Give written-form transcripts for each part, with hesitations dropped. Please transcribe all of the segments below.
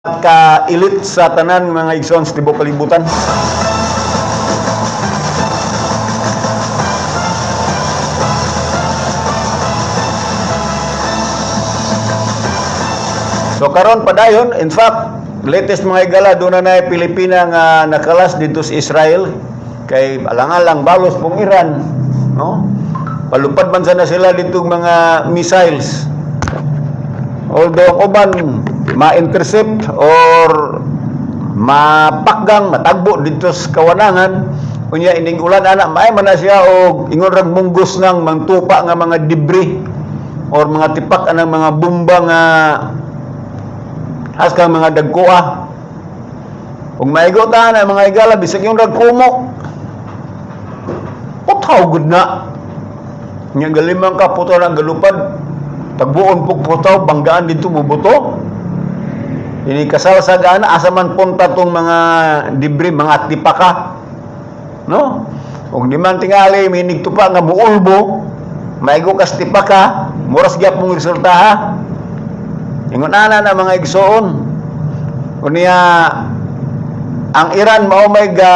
Ka-elite sa tanan mga igsoon sa tibuok kalibutan. So karon padayon, in fact, latest mga higala, doon na Pilipina nga nakalas dito sa Israel kay alang-alang balos pong Iran, no? Palupad man sana sila dito mga missiles. Although ang uban ma-intercept or mapakgang matagbo dito sa kawanangan, unya ining ulan ana maay man na siya og ingon rag munggos ng mangtupa nga mga debris or mga tipak anang mga bomba nga haskang mga dagkoa. Ug maigo ta na mga higala, bisag yung rag kumo, putaw gud na nya galimang ka putaw na galupad, tagbuon pug putaw, banggaan dito mubuto ini kasalsag ana, asa man punta tong mga debris, mga tipaka, no? Ug di man tingali minig tupa nga muulbo, maigo kas tipaka, muras gyapon resultaha. Ingon ana na mga igsoon. Unya ang Iran mao may ga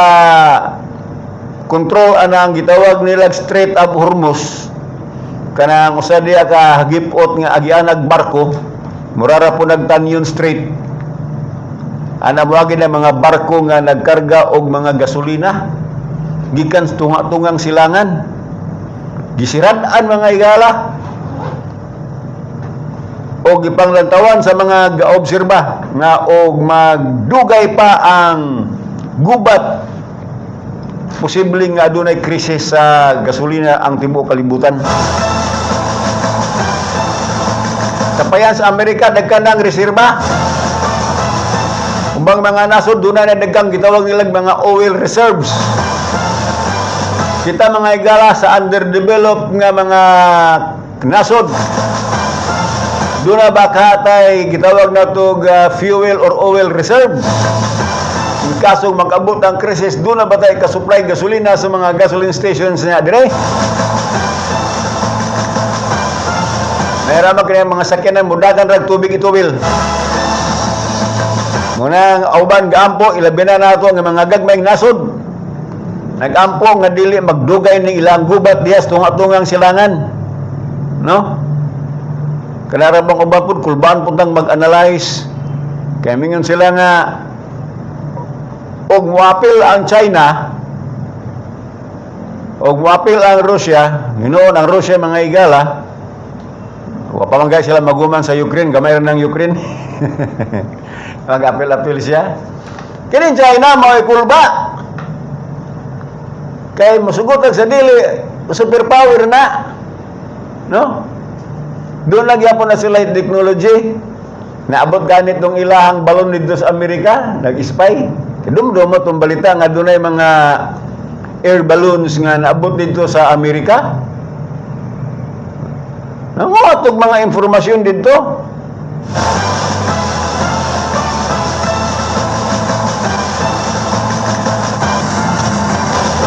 kontrol ana ang gitawag nila Strait of Hormuz, kanang usa diya ka hagipot nga agianag barko, mura ra po nagtanyon Strait ana, moagi na mga barko nga nagkarga og mga gasolina gikan sa tunga-tungang silangan, gisirad-an mga higala o gipanglantawan sa mga gaobserba nga og magdugay pa ang gubat, posible nga adunay krisis sa gasolina ang tibuok kalibutan. Kapayan sa Amerika dagkan ang reserba. Umbang mga nasod dunay na daghang gitawag nilang mga oil reserves. Kita mga higala sa underdeveloped nga mga nasod, doon na ba katay gitawag na to fuel or oil reserve? In kaso mag-abot ang krisis, doon na ba tayo ka-supply gasolina sa mga gasoline stations niya dire? Mayroon man kaya mga sakyanan mudagan rag tubig itubil. Muna ang uban gaampo, ilabi na nato ang mga gagmayng nasod. Nagampo nga dili magdugay ning ilang gubat diha sa tunga-tungang silangan. No? Kanara bang uban pud kulbaan pud tang mag-analyze. Kaya mingon sila nga og muapil ang China og muapil ang Russia, hinuon ang Russia mga higala, wa pa man gay sila maguman sa Ukraine, gamay ra ng Ukraine. Mag-apil-apil siya. Kini China mao'y kulba. Kay musugot sa dili, superpower na. No? Doon lang gyapon na sila yung technology. Naabot ganit tong ilahang balon dito sa Amerika, nag-spy. Dumdum mo tong balita nga dunay mga air balloons nga naabot dito sa Amerika. Nanguha tong mga impormasyon dito.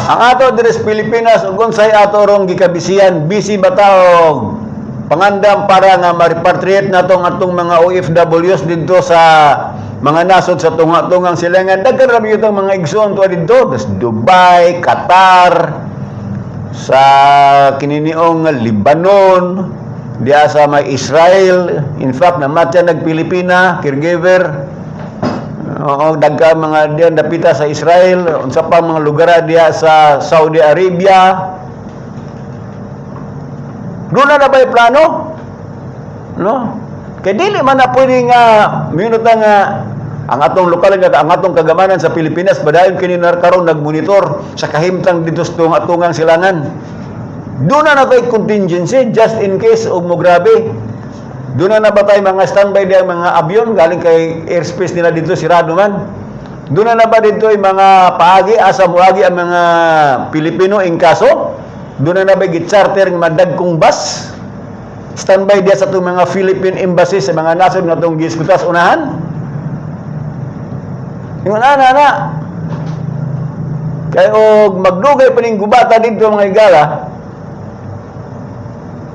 Ang ato diri sa Pilipinas ug unsay ato rong gikabisiyan, busy ba ta og pangandam para nga ma-repatriate nato ang atong mga OFWs didto sa mga nasod sa tunga-tungang silangan? Daghan ra gyud ang mga igsoon tuwa didto sa Dubai, Qatar, sa kininiong Lebanon, diya sa may Israel. In fact, namatya nag-Pilipina caregiver. Oo, daghan mga diyan dapita sa Israel, unsa pa mga lugar diya sa Saudi Arabia. Doon na ba'y plano? No? Kay dili man na pwede nga minot na nga ang atong lokal nga ang atong kagamanan sa Pilipinas padayon kini karon nagmonitor sa kahimtang dito sa tunga-tungang silangan. Doon na na tayo contingency just in case og mo grabe. Doon na na ba tayo mga standby diya mga abyon galing kay airspace nila dito sirado man. Doon na na ba dito yung mga paagi asa moagi ang mga Pilipino in kaso? Doon na na ba gi-charter ng madagkong bus? Standby diya sa itong mga Philippine Embassy sa mga nasod nga itong giskutas unahan? Ingon ana na. Kay og magdugay pa ning gubata dito mga higala,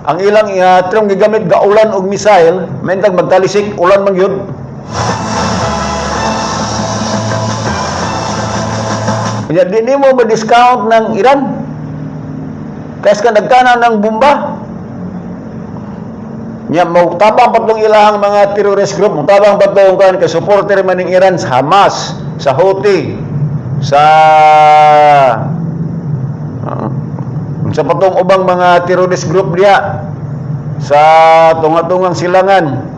ang ilang trong gigamit gaulan og missile, mentag magtalisik ulan man gyud. Kaya di mo ma-discount ng Iran. Kaya ka nagkana ng bomba. Nya mo tabang patong ilahang mga terrorist group, mo tabang patong kan kay supporter man ning Iran sa Hamas, sa Houthi, sa patong ubang mga terrorist group diha sa tunga-tungang silangan.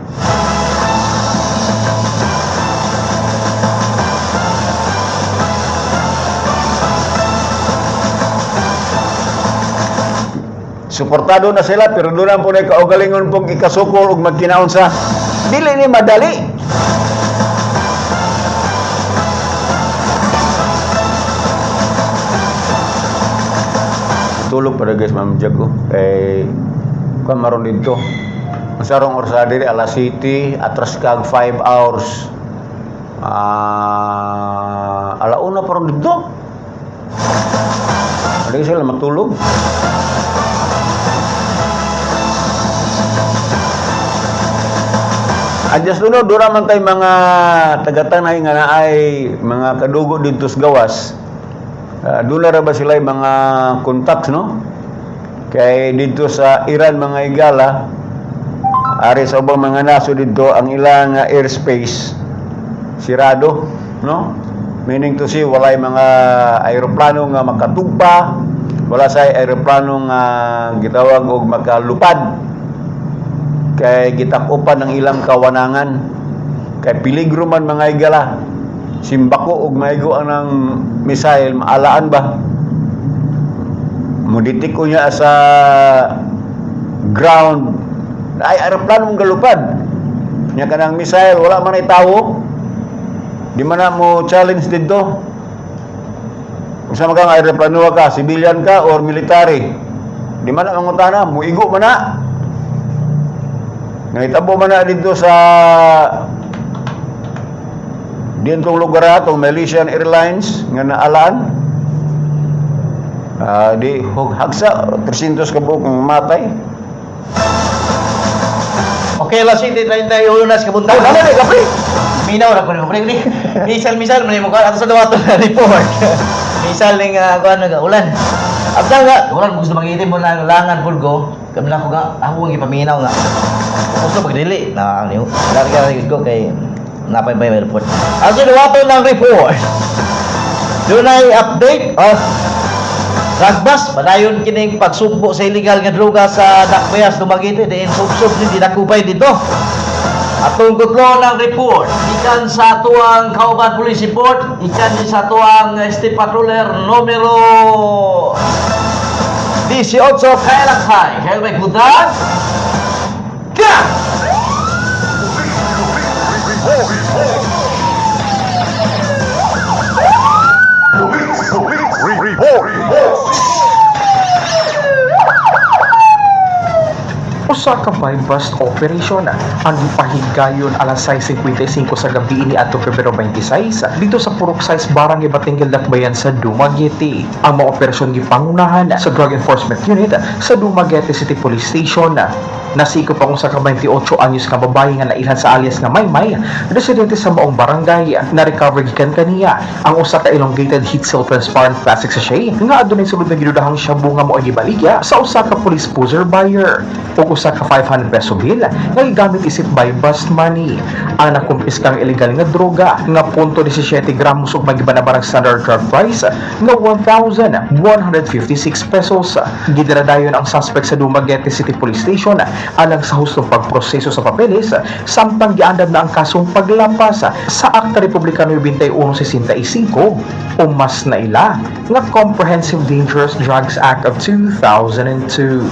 Suportado na sila, pero doon ang po na kaugalingon pong ikasukol ug magkinaon sa dili ni madali. Tulog para, guys, Ma'am Jago. Eh, kuan maron dito. Ang sarong oras diri, alas 7, atras kag 5 hours. Ah, alauna pa ron dito. Ada sila matulog. Adjust duno, dura man tay mga tagatanay nga naay mga kadugo didto sa gawas. Doon na ra ba sila yung mga contacts, no? Kay dito sa Iran, mga higala, ari sa ubang mga nasod dito, ang ilang airspace sirado, no? Meaning to say, walay mga aeroplano nga makatugpa, wala say aeroplano nga gitawag og makalupad kay gitakupan ng ilang kawanangan, kay peligro man, mga higala, simbako og maigo ang ng missile, maalaan ba muditik ko niya sa ground ay aeroplano mong galupad nya kanang missile, wala man ay tawo, di man na mo challenge didto. Kung sa magang aeroplano ka, civilian ka or military, di man na mangutana, muigo man na. Nangitabo man na dito sa dintong lugar atong Malaysian Airlines nga naalaan. Ah, di hagsa 300 ka buok ang matay. Okay, alas 7:31 na sa kabuntag. Oh, dali di kapre. Minaw ra ko nimo, pre. Misal misal man mo ato sa dawaton na report. Misal ning kuan nga ulan. Abdal nga, ulan gusto magitim mo na langan pud ko. Kami na ko nga ako ang gipaminaw nga. Gusto pagdili na niyo. Dari ka ko kay napay bay may report. Ato sa dawaton ng report. Dunay update of Ragbas, padayon kining pagsugbo sa illegal nga droga sa Dakbayas, Dumaguete, diin subsob ni dinakupay dito. Atong kutlo ng report, ikan sa tuang Kauban Police Report, ikan din sa tuang State Patroller numero 18, Kailakhay. Kaya may kudan? Ka! Usa ka buy-bust operation ang gipahigayon alas 6:55 sa gabi ni adtong Pebrero 26 dito sa Purok 6, Barangay Batinguel, Dakbayan sa Dumaguete. Ang mga operasyon gipangunahan sa Drug Enforcement Unit sa Dumaguete City Police Station. Nasikop ang usa ka 28 anyos nga babae nga nailhan sa alias nga Maymay, residente sa maong barangay. Na-recover gikan kaniya ang usa ka elongated heat seal transparent plastic sachet nga adunay sulod nga gidudahang shabu nga mo'y gibaligya sa usa ka police poseur buyer ug usa ka 500 peso bill nga gigamit isip buy bust money. Ang nakumpiskang illegal nga droga nga 0.17 gramos ug magibanabarang standard drug price nga 1,156 pesos. Gidala dayon ang suspect sa Dumaguete City Police Station alang sa hustong pagproseso sa papeles samtang giandam na ang kasong paglapas sa Akta Republikano 2165 o mas naila nga Comprehensive Dangerous Drugs Act of 2002.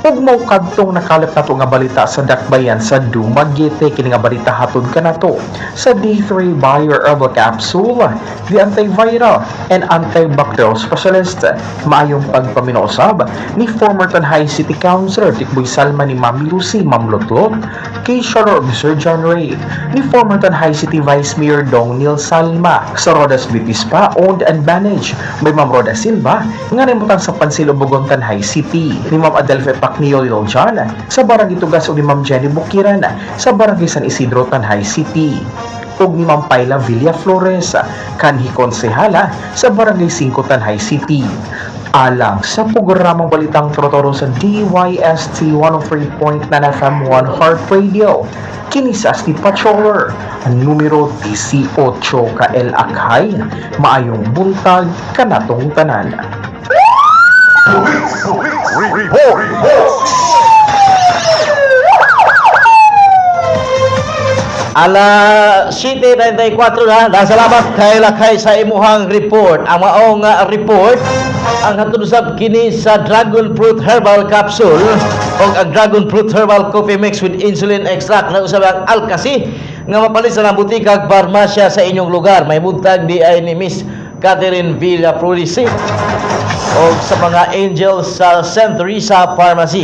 Ug mao kadtong nakalap nato nga balita sa Dakbayan sa Dumaguete. Kini nga balita hatod kanato sa D3 Bio Herbal Capsule, the antiviral and antibacterial specialist. Maayong pagpaminaw usab ni former Tanjay City Councilor Tikboy Salma, ni Ma'am Lucy, Ma'am Lotlot, kay Sharo Sir John Ray, ni former Tanjay City Vice Mayor Dong Neil Salma, sa Rodas Beauty Spa, owned and managed by Ma'am Roda Silva nga nimutang sa Pansil, Bugon, Tanjay City, ni Ma'am Adelphi Pacnio John sa Barangay Tugas ug ni Ma'am Jenny Bukiran sa Barangay San Isidro, Tanjay City. ug ni Ma'am Paila Villaflores, kanhi konsehala sa Barangay 5, Tanjay City. Alang sa programang Balitang Trotoro sa DYST 103.9 FM 1 Heart Radio, kini sa Asti Patroller, ang numero 18 KL Akhay, maayong buntag kanatong tanan. Ala 7:94 na. Salamat kay Lakay sa imuhang report. Ang maong report ang hatod usab kini sa Dragon Fruit Herbal Capsule o ang Dragon Fruit Herbal Coffee Mix with Insulin Extract na usab ang Alkasi nga mapalit sa butika ug parmasya sa inyong lugar. May buntag di ay ni Miss Catherine Villa Florisi o sa mga angels sa St. Teresa Pharmacy.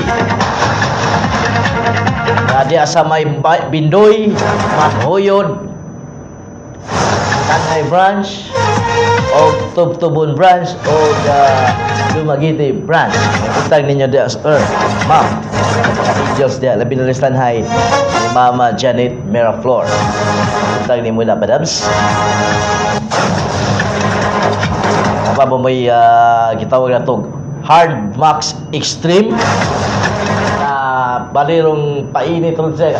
Na diya sa may Bindoy, Manhoyod, Tanay Branch, o Tubtubon Branch, o Dumaguete Branch. May utang ninyo diya, sir, ma'am, mga angels diya, labi na rin Tanhay, ni Mama Janet Miraflor. Utang ni muna, madams. Apa ba may gitawag na to? Hard Max Extreme na balirong painit ron siya.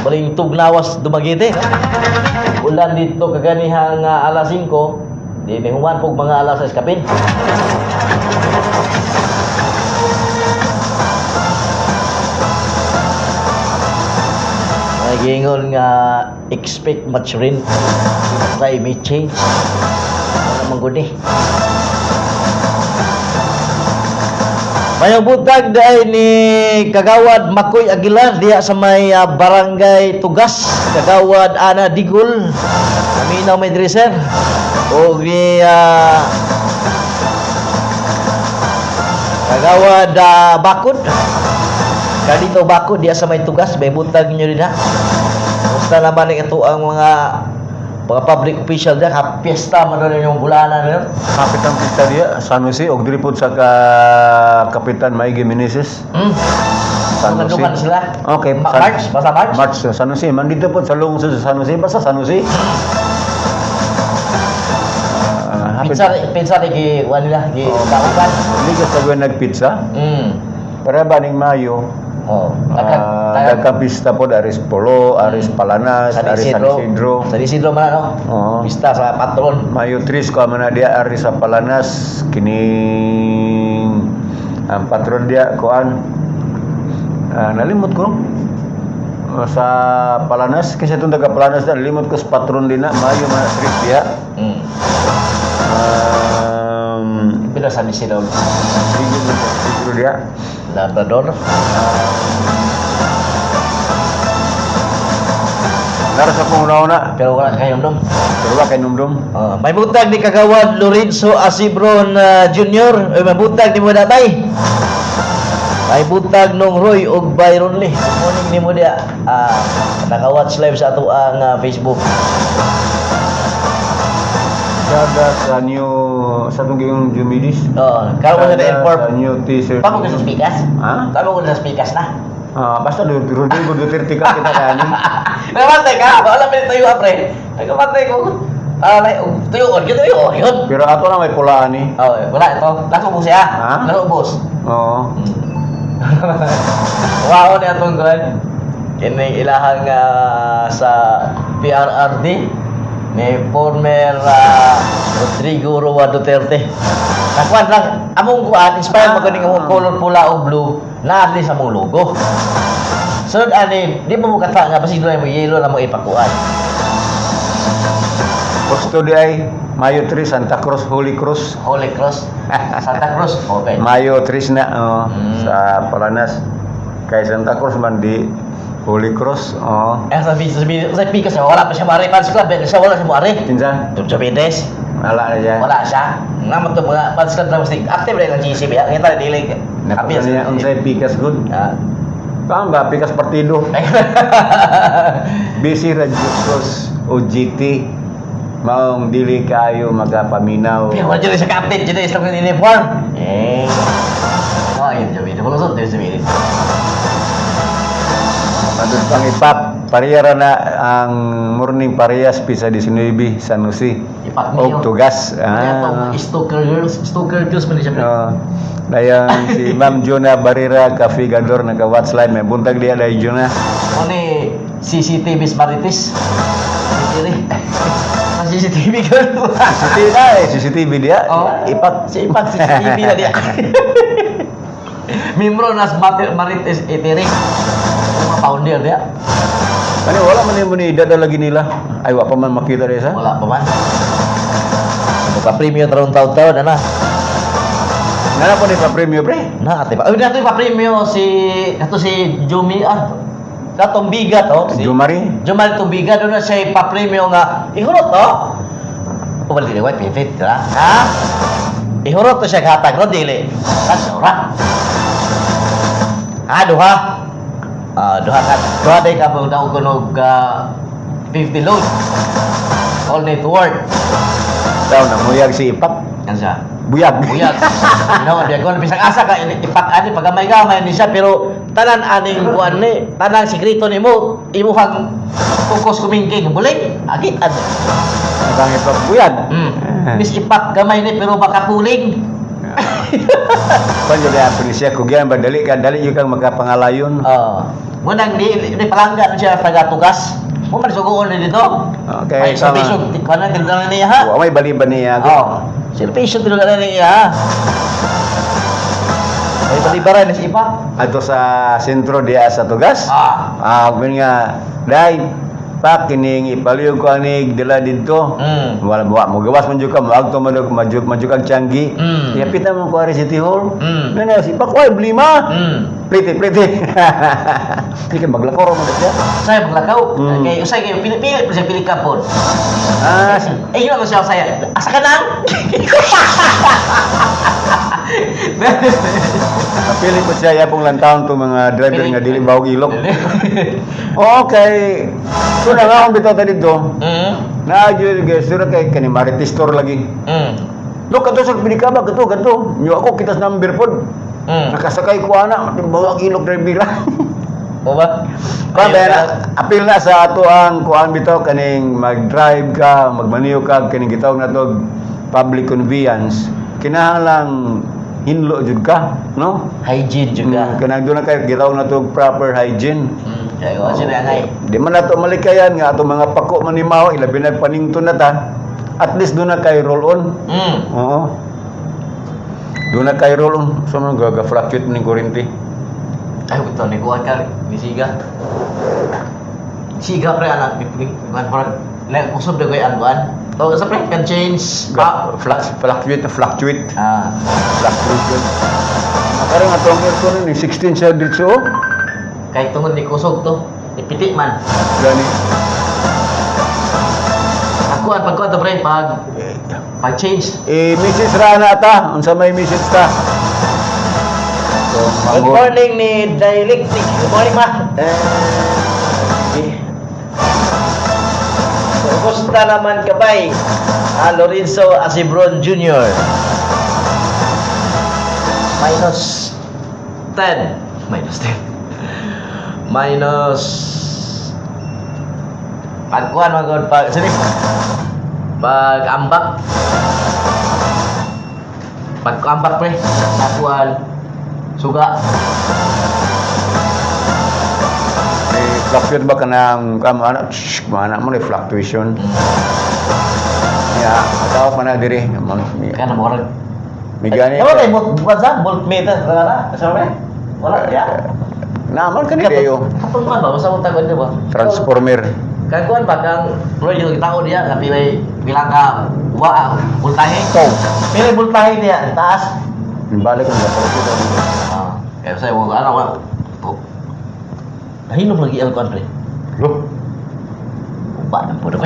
Baling tugnawas Dumaguete. Ulan dito kaganihang alas 5, di nihuman pog mga alas 6 kapin. Nagingon nga expect much rain, climate change. Wala man gud eh. Mayong butag dahil ni Kagawad Makoy Aguilar diha sa may Barangay Tugas, Kagawad Ana Digul. Naminaw may diri sir. Og ni Kagawad Bakod. Kadito Bakod diha sa may Tugas, may buntag ninyo din ha. Kumusta naman ito ang mga public official diha, ka piyesta man rin yung bulanan nila. Kapitan kita diya, San Jose, og diri pod sa Kapitan Maigi Meneses. San Jose. Duman sila. Okay. March, basta March. March sa San Jose. Man dito po sa lungsod sa San Jose, basta San Jose. Pizza, pizza ni gi kuan nila, gi kauban. Hindi ka sa nagpizza. Pero ba ning Mayo, Oh, nagkapista po Aris Polo, Aris Palanas, San Aris San Isidro. Isidro. San Isidro man ano? Oo. Pista sa patron. Mayo 3 ko man na diya Aris sa Palanas kining ang patron diya kuan. Nalimot ko sa Palanas kasi itong taga Palanas na nalimot ko sa patron din na Mayo mga 3 diya. Pila San Isidro. Isidro diya. Labrador. Nara sa kong una-una Pero wala kayong dom. pero wa kay numdum. Oh, may butag ni Kagawad Lorenzo Asibron Jr. Ay, may butag ni Muna Bay. May butag nung Roy og Byron Lee. Good morning ni mo diya. Naka-watch live sa ato ang Facebook. Sada sa new sa itong gayong Jumidis. Oh, karon mo na Sada inform. sa new t-shirt. Pamo ko sa speakers? Ha? Tama ko sa speakers na. Basta Rodrigo Duterte ka kita kani. Nakamatay ka, wala pa tayo pre. Nakamatay ko. Alay, tuyo on, tuyo on yun. Pero ato na may pulaan ni. Oh, wala ito. Nasa ubos siya. Ha? Nasa ubos. Oo. Wow, ni atong kuan. Kining ilahang sa PRRD ni former Rodrigo Roa Duterte. Nakuan lang among kuan inspired mo kuning among color pula o blue na sa among logo. Sunod ani, di mo mukata nga basig mo yellow na mo ipakuan. Gusto di ay Mayo 3 Santa Cruz Holy Cross. Holy Cross, Santa Cruz. Okay. Mayo 3 na oh, sa Palanas. Kay Santa Cruz man di Holy Cross. Oh. Eh sa Picas wala pa siya mare fans club, eh. Siya wala siya moari. Kinsa? Sa Pides. Wala na siya. Wala siya. Naman to mga fans club na musik. Active rin ang GCB. Ang kita dili. Napaka niya unsay Pikas good. Ah. Tama ba Pikas partido? Busy ra Cross o GT. Maong dili kayo magapaminaw. Pero wala dyan siya ka-update. Dyan sa mga uniform. Eh. Oh, yun sabihin. Wala sa sabihin. Madud pang ipap. Pareha ra na ang morning, parehas pisa 19, San Jose. Ipak Og niyo. Tugas. Ah. Stalker girls man siya, pre. Oh, dayon si Ma'am Juna Barrera Cafigador naka-watch live. May buntag diya dahil, Juna. Ano ni CCTV Marites? CCTV. Ang CCTV girl. CCTV na eh, CCTV diya. Oh. Ipak. Si Ipak CCTV na diya. Mimro nas Marites Etering. Mga founder diya. Ano, wala man yung ni dada lagi nila. Ay, wa pa man makita diya sa. Wala pa man. Magpa-premium tarong taon-taon, ana. Nga po ni pa premyo, pre. Na, ate pa. Uy, nato pa-premium si ato si Jumi ah. Katong bigat oh. Si Jumari. Jumari tong bigat doon na siya ipa-premium nga ihurot to. O wala dili white pipit ha. Ha? Ihurot to siya hatag ro dili. Kasura. Ha, duha. Ah, duha ka. Duha day ka mo daw kunog 50 load. All network. Daw na muyag si Ipak. Yan siya. Buyag. Buyag. You know, biya ko bisag asa ka ipak ani pagamay-gamay ni siya pero tanan aning kuan ni, tanang sikreto nimo, imuhang focus kumingking buling, agit ad. Ang Ipak buyag. Mis ipak gamay ni pero baka kuling. Pan jud ang siya kugyan ba dali ka dali gyud kang makapangalayon. Oh. Munang di di palangga siya taga tugas. Mo man sugoon ni dito. Okay, Ay, sama. salvation, kuan na tinudan niya ha. Wa may baliban niya. Oh. Salvation tinudan niya ha. Ay balibaran ni si ipak. Ato sa sentro diya sa Tugas. Ah. Ah, kun nga dai pak kining ipaliyog ko ani dala didto. Wala wa mo gawas man jud ka moagto man og majug majug kag Changi. Yapit na mo ko ari City Hall. Na si Pak way blima. Pliti pliti. Di ka maglakoro man siya. Saya maglakaw. Kay usay kay pili pili pa siya pili ka po. Ah, Eh yun ang siya saya. Asa ka nang? Pili ko siya yapong lantawon to mga driver nga dili bawog ilok. Okay. So na nga akong bitaw ta dito. Na jud guys, sura kay kani Marites store lagi. Look kato sa pinikaba kato kato. Nyo ako kitas number pod. Nakasakay ko ana, bawag ilok driver. O ba? Kuan ba na, apil na sa ato ang kuan bitaw kaning mag-drive ka, magmaniyo ka kaning gitawag na to public conveyance. Kinahanglang hinlo jud ka, no? Hygiene juga. Kanang doon na kayo gitawag na to proper hygiene. Kaya ko siya ngay. Di man nato malikayan nga ato mga pako man ni Mao, ilabi na panington na ta. At least doon na kay roll on. Oo. Doon na kay roll on. So man gaga fluctuate ning kuryente. Ay, ito ni kuan ka ni siga. Siga pre anak ni kuan parang le usab na koy ang kuan. To sa pre can change. Ga, flux, fluctuate, fluctuate. Ah. Fluctuate. Karon ato ang aircon ni 16 siya dito. Oh. Kay tungod ni kusog to. Ipiti man. Gani. Pagkuan, pagkuan to pre, pag pag change. Eh, Mrs. Rana ta, unsa may message ta? So, Good morning ni Dialectic. Good morning, ma. Eh, kumusta naman kabay? Ah, Lorenzo Asibron Jr. Minus 10. Minus 10. Minus pagkuan magod pag sini pag ambak pag ambak pre pagkuan suga. Eh, fluctuate ba ka ng kamo ana? Shh, mana mo ni fluctuation. Ya, tao pa na diri. Kaya na murag May gani. Wala tayo bukan sa voltmeter wala sa pre wala ya. Naman kani dayo. Katong kuan ba basta mo tagon di ba? Transformer. Kang kuan ba kang bro yung tao diya nga pilay bilang ka wa voltahe. To. Pilay voltahe diya taas. Balik ang gapalapit. Ah, kaya sa wala ano wa. To. Nahilom lagi ang kuan pre. Loh, Uba na po na ko.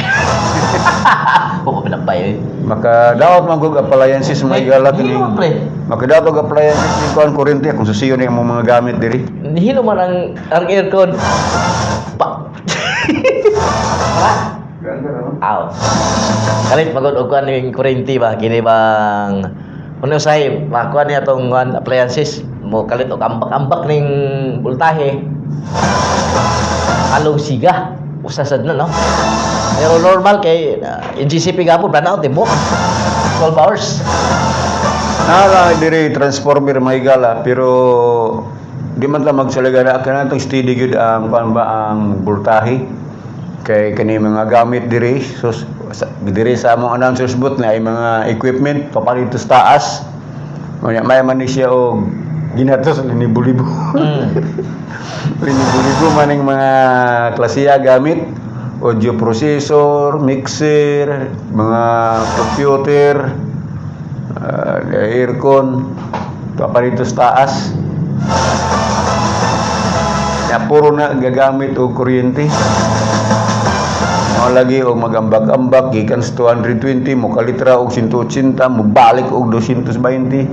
Wa pinabay eh. Makadaot man kog appliances mga higala kini. Nihilo man pre. Makadaot og appliances ning kuan kuryente kung susiyo ni ang mga gamit diri. Nihilo man ang aircon. Pa. Wala. Aw. Kalit magod og kuan ning kuryente ba kini bang ano say makuan niya tong kuan appliances mo kalit og ambak-ambak ning voltahe. Alosiga. Usa sad na, no? Pero normal kay NGCP gapon brownout tibok 12 hours. Nara dire transformer, mga higala, pero di man ta magsalaga na kanang steady gyud ang kuan ba, ang voltahe, kay kani mga gamit diri, so diri sa among announcer's booth na ay mga equipment paparito sa taas. Unya may man ni siya og ginatos linibo-libo. Linibo-libo man ang mga klasiya gamit, audio processor, mixer, mga computer, aircon paparito sa taas. Ya, puro na gagamit og kuryente. Mga lagi og magambak-ambak gikan sa 220 mo kalitra og 180, mo balik og 220.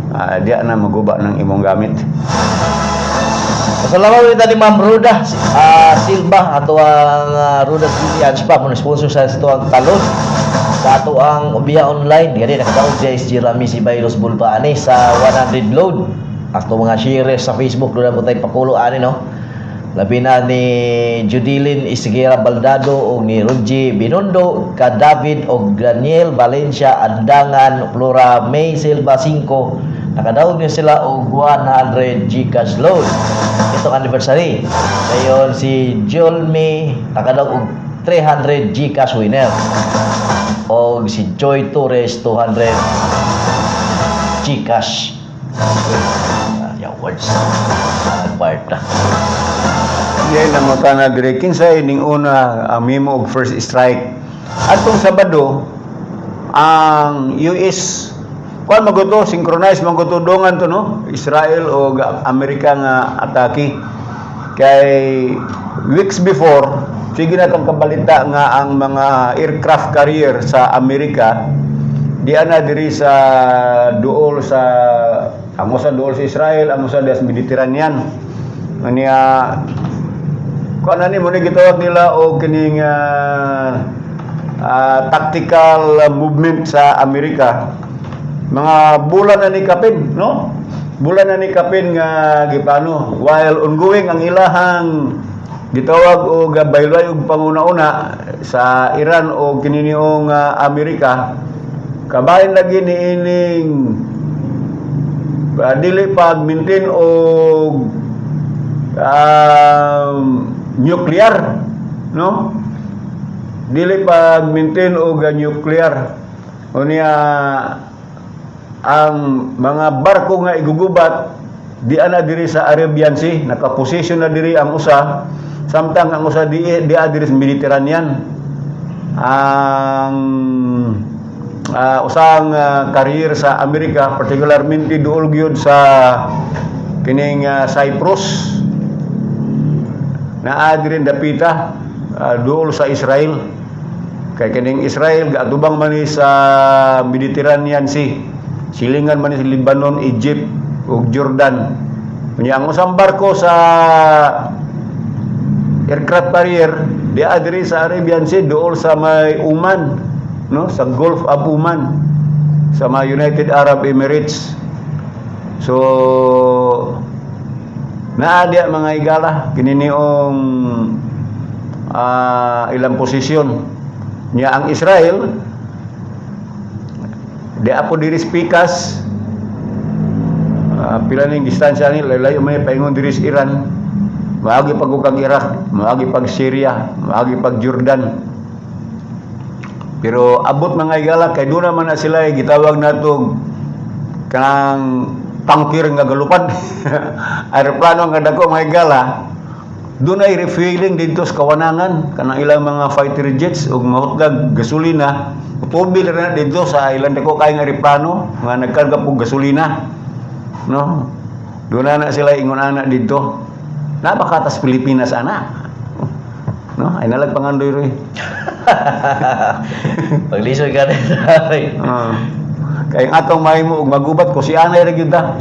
Ah, diya na maguba ng imong gamit. Pasalamat ulit ni Ma'am Ruda Silva, ato ang Ruda Beauty and Spa mo sponsor sa ato ang talon sa ato ang Ubiya Online. Gani nakadaog siya is Jeremy si Baylos Bulba ani sa 100 load. Ato mga shares sa Facebook, doon mo tayo pakulo ani, no? Labi na ni Judilyn Isiguera Baldado o ni Ruji Binondo, ka David o Daniel Valencia Andangan, Flora May Silva 5, nakadaog niyo sila og 100 GCash load itong anniversary. Ngayon si Jolme nakadaog og 300 GCash winner o si Joy Torres 200 GCash. Yeah, words part na. Yan ang mata na dire, kinsa ining una ang mimo og first strike atong Sabado? Ang US kuan maguto, synchronize maguto dongan to, no? Israel o Amerika nga atake, kay weeks before sige na tong kabalita nga ang mga aircraft carrier sa Amerika di ana diri sa duol sa, ang usa duol sa Israel, ang usa sa Mediterranean. Ania kuan ani mo ni gitawag nila og kining tactical movement sa Amerika. Mga bulan na ni kapin, no? Bulan na ni kapin nga gipano while ongoing ang ilahang gitawag og baylay og panguna-una sa Iran o kininiong Amerika. Kabahin lagi ni ining dili pag maintain og nuclear, no? Dili pag maintain og nuclear. Unya ang mga barko nga igugubat di ana diri sa Arabian Sea, nakaposisyon na diri ang usa, samtang ang usa di di diri sa Mediterranean. Ang usang carrier sa Amerika, particularmente duol gyud sa kining Cyprus, naa diri dapita duol sa Israel, kay kining Israel gaatubang man ni sa Mediterranean Sea, silingan man ni sa Lebanon, Egypt ug Jordan. Unya ang usang barko sa aircraft carrier di diri sa Arabian Sea, duol sa may Oman, no? Sa Gulf of Oman, sa may United Arab Emirates. So naa diya, mga higala, kininiong ilang posisyon niya. Ang Israel di apo diri sa pikas. Pila ning distansya ni, layo may paingon diri sa Iran, maagi pag kag Iraq, maagi pag Syria, maagi pag Jordan. Pero abot, mga higala, kay doon naman na sila eh, gitawag nato kanang tanker nga galupad, aeroplano nga dako, mga higala. Doon ay refueling dito sa kawanangan kanang ilang mga fighter jets ug mahutdag gasolina. Tubil na dito sa ilang dako kay nga eroplano nga nagkarga og gasolina, no? Doon na na sila ingon ana dito napakatas Pilipinas ana, no? Ay nalag pangandoy roy. Paglisod ka rin. Kay ang atong mahimo og magubat ko si anay ra gyud ta.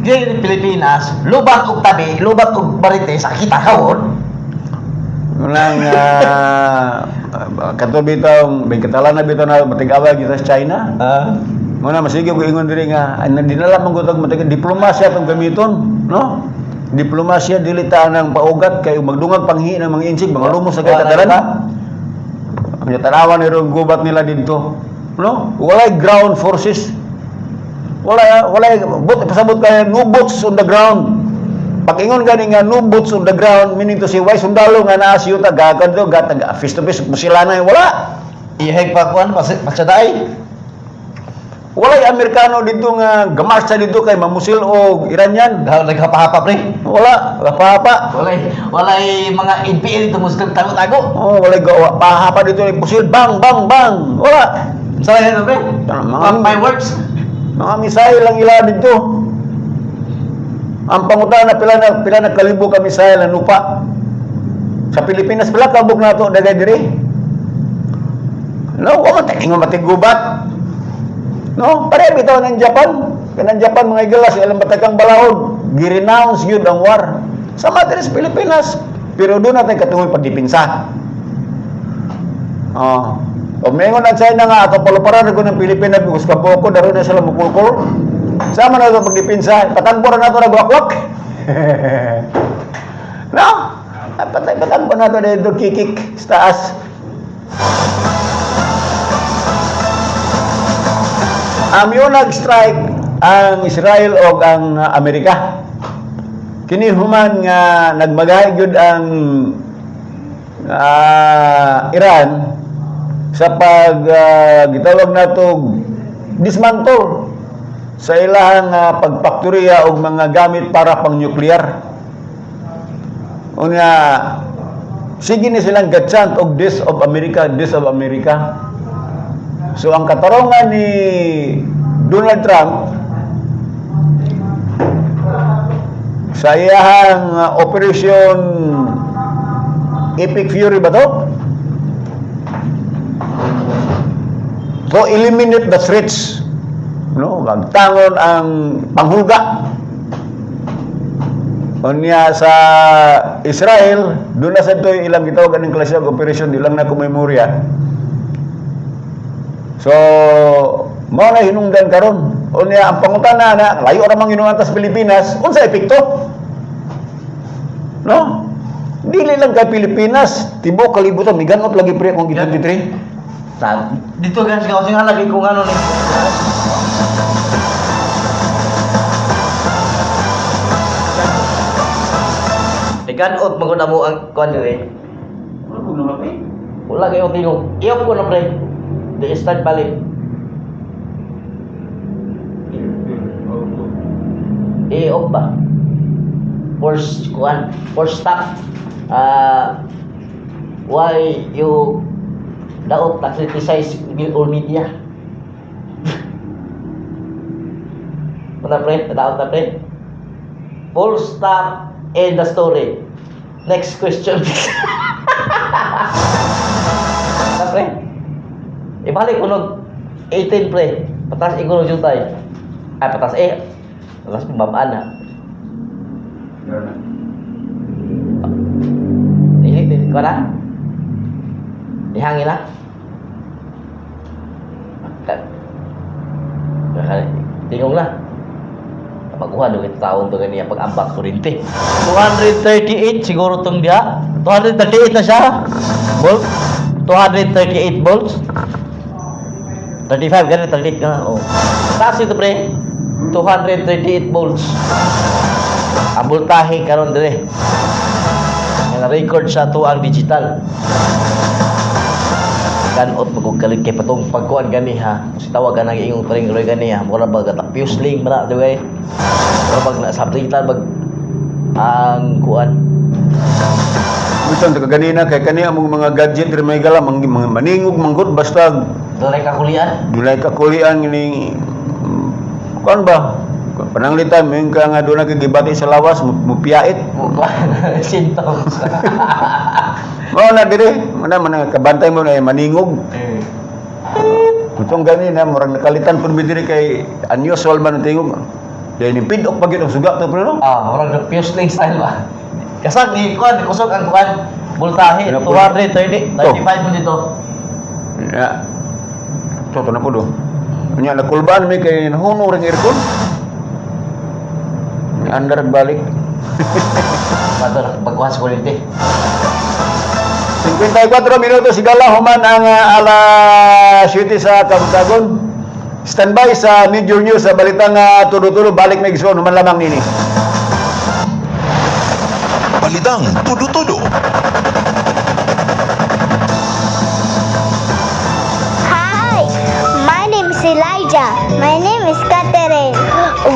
Dili Pilipinas, lubak og tabi, lubak og Marites, kita kawon. Unang kato bitaw may katalan na bitaw na matig-away kita sa China. Muna masige ko ingon diri nga ay dinala man gud og matig diplomasya atong gamiton, no? Diplomasya, dili ta ng paugat kay magdungag panghi ng mga Intsik, mga lumos sa kay Wala na kataran. ba? Ang tanawan ni rong gubat nila didto. No? Walay ground forces. Wala wala but pasabot kay no boots on the ground. Pag ingon gani nga no boots on the ground, meaning to say why sundalo nga naa sa yuta gakan do gatag face to face sila na wala. Iheg pa kuan pasaday. Walay Amerikano dito nga gamarcha dito kay mamusil og Iranian. Dahil naghapa-hapa, pre. Wala, pahapa. Walay mga NPA dito mo tago-tago. Oh, walay gawa pahapa dito ay pusil bang bang bang. Wala. Sa yan, pre? Mga Fireworks. Mga misayl lang ila dito. Ang pangutana, pila na kalibo ka misayl na nupa. Sa Pilipinas pila kabuk nato dagay diri. No, wa man tayo matigubat. No, pare bitaw ng Japan. Kanang Japan, mga igala sa ilang batakang balaod, gi-renounce yun ang war. Sama diri sa Pilipinas, pero doon natin katungoy pagdipinsa. Oh. O mengon ang China nga ato paluparan ko ng Pilipinas because kapoko daro na sila mukulkol. Sama na ito pagdipinsa, patangbo ra nato nagwakwak. No? Patay patangbo nato dito kikik sa taas. Amyo nag-strike ang Israel og ang Amerika. Kini human nga nagmagahay gyud ang Iran sa pag gitawag nato dismantle sa ilahang pagpaktoriya og mga gamit para pang nuclear. Unya, sige ni silang gachant og this of America, this of America. So ang katarongan ni Donald Trump sa iyahang Operation Epic Fury ba to? To eliminate the threats. No, magtangon ang panghulga. Unya sa Israel, doon na sa ito yung ilang gitawag aning klase og operation, di lang na kumemorya. So, mao na hinungdan karon. Unya ang pangutana na layo ra mang hinungdan tas Pilipinas, unsa epekto? No? Dili lang kay Pilipinas, tibuok kalibutan miganot lagi, pre, kung gi-23. Sa dito guys, kasi nga lagi kung ano ni. Tiganot magud mo ang kuan dire. Wala kayo tingog. Iyop ko na, pre. Di start balik. I-off ba? Force kuan, force stop. Ah, why you daot na criticize all media? Wala, pre, daot na, pre. Full stop, end the story. Next question. Wala, pre. Ibalik ko nog 18, pre. Patas ikaw ng jutay. Ay, patas eh. Patas babaan na. Dili, ko na. Ihangin na. Tingong na. Maguha do kita taon to ganiya pag-ambak kurinte. 238 siguro tong dia. 238 na siya. Volt. 238 volts. 35 ganun, 38 ka na. Oh. Taas ito, pre. 238 volts. Ang voltahe karon dire. Nga record sa to ang digital. Ganot magug kalit kay patong pagkuan gani ha. Si tawag ka nang ingong paring roy gani ha. Mura ba gata fuse link mara di ba? Mura bag na sablitan bag ang kuan. Bisan ta kaganina kay kani among mga gadget diri may gala mang, mga maningog manggod basta Dunay kakulian. Dunay kakulian ni kuan ba? Pananglitan mo ka nga doon nagigibati sa lawas, mupiyait. Kuan symptoms. Mao na dire, muna man nga kabantay mo na maningog. Eh. Itong gani na murag nakalitan pud mi diri kay unusual man ang tingog. Dahil ni pidok pa gyud ang suga to, pero no. Ah, murag fuse link style ba? Kasag ni kuan kusog ang kuan voltahe. Ano po? 230 35 mo dito. Ya. To to na po do. Nya nakulbaan mi kay nahuno ring aircon. Andar balik. Bato na pagkuha sa kuryente. 54 minutos sigala human ang alas 7 sa Kabutagon. Standby sa Major News sa balitang tulo-tulo, balik na igsoon human lamang nini. Balitang tudo-tudo. Hi, my name is Elijah. My name is Catherine.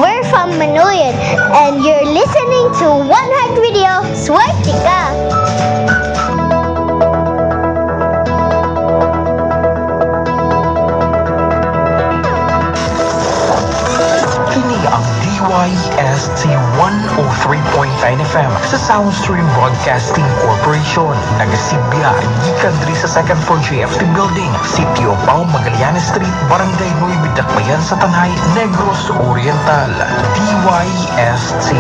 We're from Manuyan, and you're listening to One Heart Radio. Swerte ka! Kini ang DYST 103.9 FM sa Soundstream Broadcasting Corporation. Nagasibya, gikan diri sa second floor JFT Building, Sitio Pao, Magallanes Street, Barangay Nueva Dakbayan sa Tanay, Negros Oriental. DYST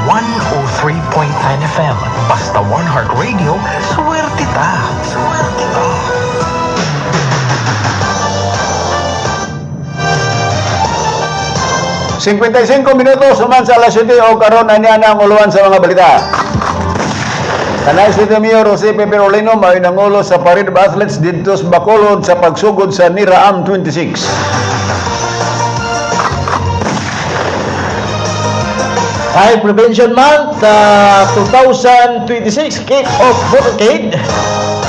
103.9 FM. Basta One Heart Radio, swerte ta! Swerte ta! 55 minutos human sa alas 7 o karon aniya na ang uluan sa mga balita. Tanay City Mayor Jose Pepe Rolino may nangulo sa Parade of Athletes didto sa Bacolod sa pagsugod sa Niraam 26. Fire Prevention Month 2026 Kick-Off Motorcade.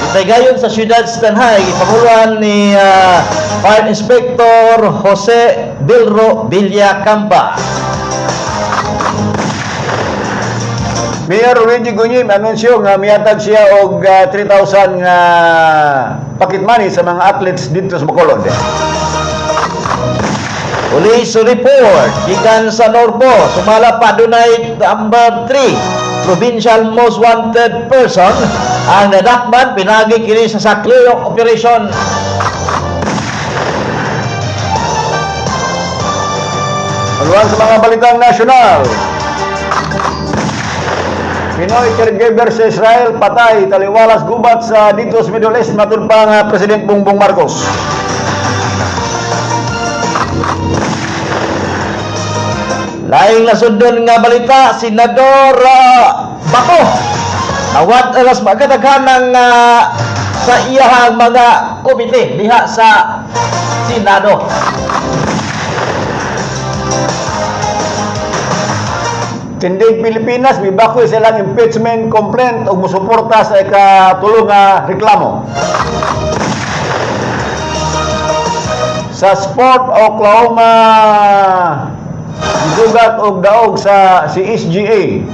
Itagayon sa siyudad sa Tanay, ipanguluan ni Fire Inspector Jose Delro Villacampa. Mayor Luigi Gunyim anunsyo nga mihatag siya og 3,000 nga pocket money sa mga athletes didto sa Bacolod. Police report gikan sa Norbo, sumala pa dunay number 3 provincial most wanted person ang nadakman pinagi kini sa Sakleo operation. Uluan sa mga balitang nasyonal. Pinoy caregiver sa Israel patay taliwalas gubat sa dito sa Middle East matud pa nga President Bongbong Marcos. Laing nasundon nga balita, Senador Bako nawat alas magadaghan sa iyahang mga komite diha sa Senado. Tindig Pilipinas mibakoy silang impeachment complaint ug musuporta sa ikatulo nga reklamo. Sa Sport Oklahoma gisugat og daog sa CSGA.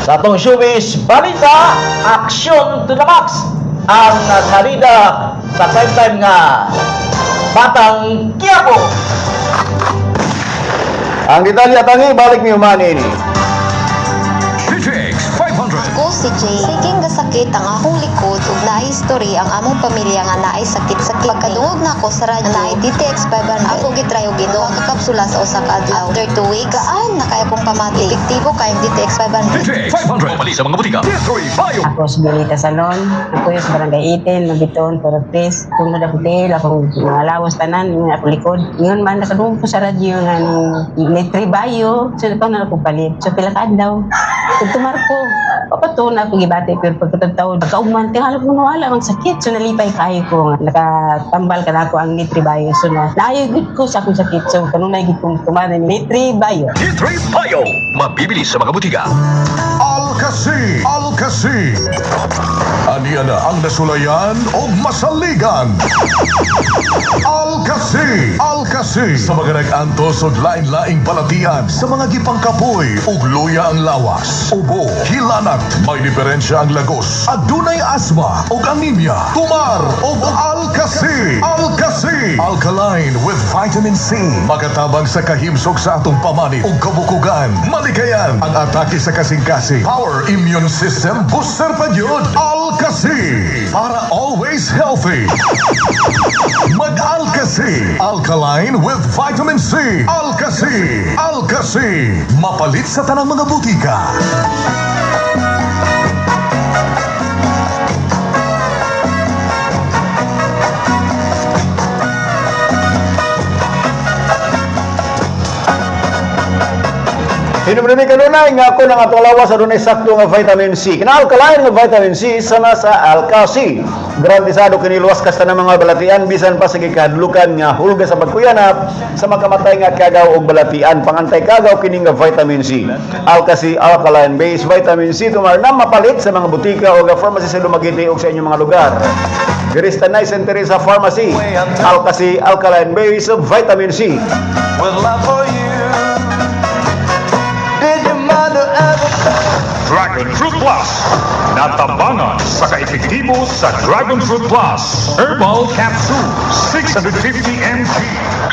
Sa atong showbiz balita, aksyon to the max ang salida sa prime time nga Batang Quiapo. Ang detalye tangi balik ni Humani ini. GTX 500. Ako si Jay. Siging gasakit ang akong likod ug naay history ang among pamilya nga naay sakit sa kidney. Pagkadungog nako sa radyo, naay DTX 500. Ako gitry og ginuha ka kapsula sa usa ka adlaw. After 2 weeks, gaan na kay akong pamati. Epektibo kayong DTX 500. GTX 500. Pabalik sa mga butika. D3 Bio. Ako si Benita Salon, ako yung sa Barangay 18, Mabiton, Torres, tungod ako dahil, akong mga lawas tanan, yung akong likod. Ngayon man, nakadungog ko sa radyo nga nung may tribayo, so ito na ako palit. So pila ka adlaw. Kung tumarko, papato na ako gibati, pero pagkatagtaon, pagkaugman, tingala ko nawala ang sakit. So nalipay kayo ko, nga nakatambal ka na ako ang nitribayo. So na, naayo gud ko sa akong sakit. So kanunay gud kong tumana ni nitribayo. D3 Bio. Mabibili sa mga butika. Alkasi, Alkasi. Aniya na ang nasulayan o masaligan. Alkasi, Alkasi. Sa mga nag-antos og lain-laing balatian, sa mga gipangkapoy ug luya ang lawas, ubo, hilanat, may diferensya ang lagos, adunay asma ug anemia, tumar og Alkasi, Alkasi. Alkaline with vitamin C. Makatabang sa kahimsog sa atong pamanit ug kabukugan, malikayan ang atake sa kasing-kasing. Power immune system booster pa yun. Alkasi para always healthy. Mag-Alkasi. Alkaline with vitamin C. Alkasi. Alkasi. Mapalit sa tanang mga butika. Hinumdumi kanunay nga ako ng atong lawas adunay sakto nga vitamin C. Kina alkaline nga vitamin C sama sa Alka-C. Garantisado kini luwas ka sa tanang mga balatian bisan pa sa gikahadlukan nga hulga sa pagkuyanap sa makamatay nga kagaw og balatian. Pangantay kagaw kini nga vitamin C. Alka-C alkaline based vitamin C tumar na mapalit sa mga butika o pharmacy sa Dumaguete o sa inyong mga lugar. Diri sa Tanay St. Teresa Pharmacy. Alka-C alkaline based vitamin C. With love for you. Did your mother ever Dragon Fruit Plus. Natabangan sa kaepektibo sa Dragon Fruit Plus Herbal Capsule 650 mg.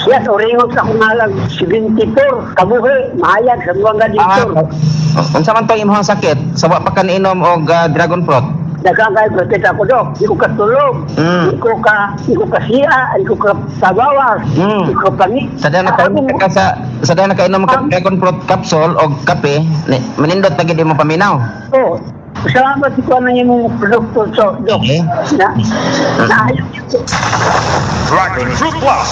Yes, oringon sa akong ngalan, 74, kabuhi, mahayag sa buwang dito. Unsa man tong imong sakit? Sa wa pa ka niinom og dragon fruit? Daghang kayo protect ako, Dok. Di ko katulog, di ko kasiya, di ko kasabawas, di ko pangi. Sa dahil nakainom ka sa dahil nakainom ka dragon fruit capsule og kape, manindot na gid imo paminaw. Oh, salamat ko na imong produkto, so, Dok. Okay. Na, naayo. Dragon Fruit Plus.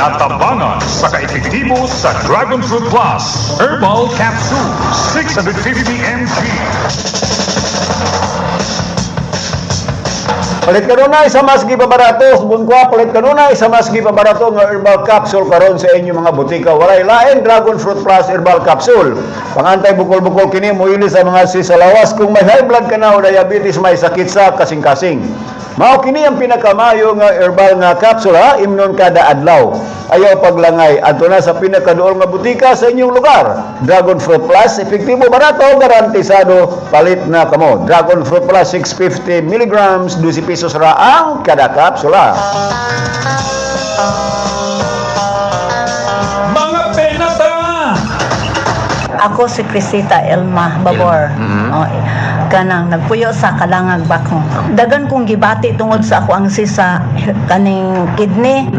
Natabangan sa kaepektibo sa Dragon Fruit Plus Herbal Capsule 650 mg. Palit kanunay sa mas gipabarato, bunkwa palit kanunay sa mas gipabarato nga herbal capsule karon sa inyong mga butika. Walay lain Dragon Fruit Plus herbal capsule. Pangantay bukol-bukol kini moili sa mga sisalawas kung may high blood ka na o diabetes, may sakit sa kasing-kasing. Mao kini ang pinakamayo nga herbal nga capsule ha, imnon kada adlaw. Ayaw paglangay, adto na sa pinakaduol nga butika sa inyong lugar. Dragon Fruit Plus, epektibo, barato, garantisado, palit na kamo. Dragon Fruit Plus, 650 milligrams, 12 pesos ra ang kada kapsula. Mga penata! Ako si Crisita Elma Babor. Oh, kanang nagpuyo sa Kalangag Bakong. Dagan kong gibati tungod sa ako ang sisa kaning kidney.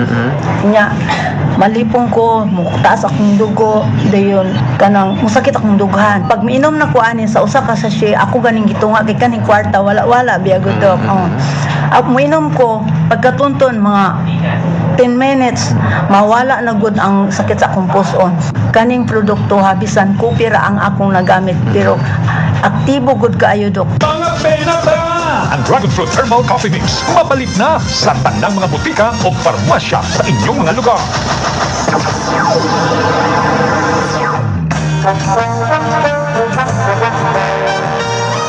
Nya malipong ko, muktaas akong dugo, dayon kanang musakit akong dughan. Pag miinom na ko ani sa usa ka sachet, ako ganing gitunga kay kaning kwarta wala wala biya gud, Dok. Oh. Ako miinom ko pagkatunton mga 10 minutes mawala na gud ang sakit sa akong puson. Kaning produkto ha, bisan kupira ang akong nagamit pero aktibo gud kaayo, Dok. Mga penata! Ang Dragon Fruit Herbal Coffee Mix mapalit na sa tanang mga butika o parmasya sa inyong mga lugar.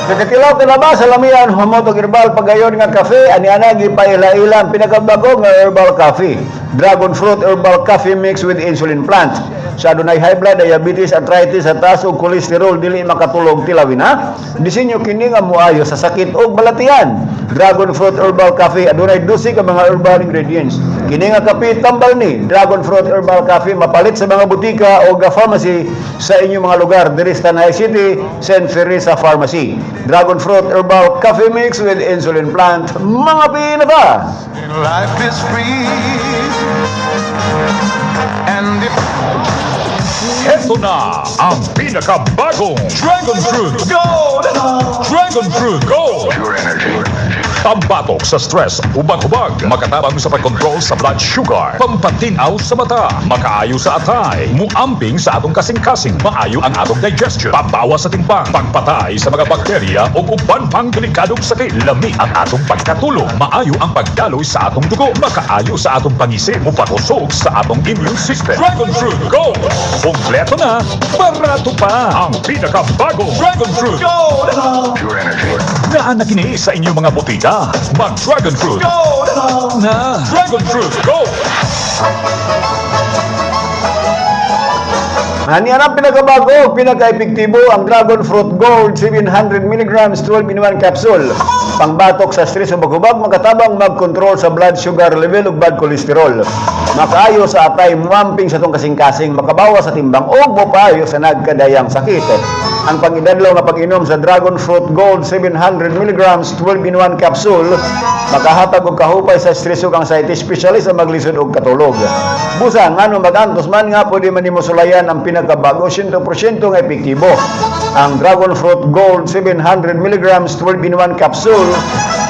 Nakatilaw ka na ba sa lamian humotog herbal pagayon nga kafe ani ana gipaila-ila ang pinakabago nga herbal coffee. Dragon Fruit Herbal Coffee Mix with Insulin Plant. Sa adunay high blood, diabetes, arthritis, at taas ug kolesterol dili makatulog tilawin ha. Disenyo kini nga moayo sa sakit ug balatian. Dragon Fruit Herbal Coffee adunay 12 ka mga herbal ingredients. Kini nga kape tambal ni Dragon Fruit Herbal Coffee mapalit sa mga butika o ga pharmacy sa inyong mga lugar diri sa Tanay City, St. Teresa Pharmacy. Dragon Fruit Herbal Coffee Mix with Insulin Plant. Mga pinata! Life is free. And if Heto na ang pinakabagong Dragon Fruit Gold! Dragon Fruit Gold! Pure energy. Pambatok sa stress, hubag-hubag, makatabang sa pagkontrol sa blood sugar, pampatinaw sa mata, makaayo sa atay, muamping sa atong kasing-kasing, maayo ang atong digestion, pabawas sa timbang, pagpatay sa mga bakterya o uban pang delikadong sakit, lami ang atong pagkatulog, maayo ang pagdaloy sa atong dugo, makaayo sa atong pangisip, mupakusog sa atong immune system. Dragon Fruit Gold! Kompleto na, barato pa! Ang pinakabagong Dragon Fruit Gold! Pure energy. Naa na kini sa inyong mga butika. Mag Dragon Fruit Gold! Na Dragon Fruit Gold! Ani ang pinakabago, pinaka-epektibo ang Dragon Fruit Gold 700 mg 12 in 1 capsule. Pangbatok sa stress o maghubag, makatabang mag-control sa blood sugar level ug bad cholesterol. Makaayo sa atay, muamping sa tong kasing-kasing, makabawas sa timbang ug mopayo sa nagkadayang sakit. Ang pangidadlaw nga pag-inom sa Dragon Fruit Gold 700 mg 12 in 1 capsule makahatag og kahupay sa stress ug anxiety, especially sa maglisod og katulog. Busa ngano mag-antos man nga pwede man nimo sulayan ang pinakabago 100% nga epektibo. Ang Dragon Fruit Gold 700 mg 12 in 1 capsule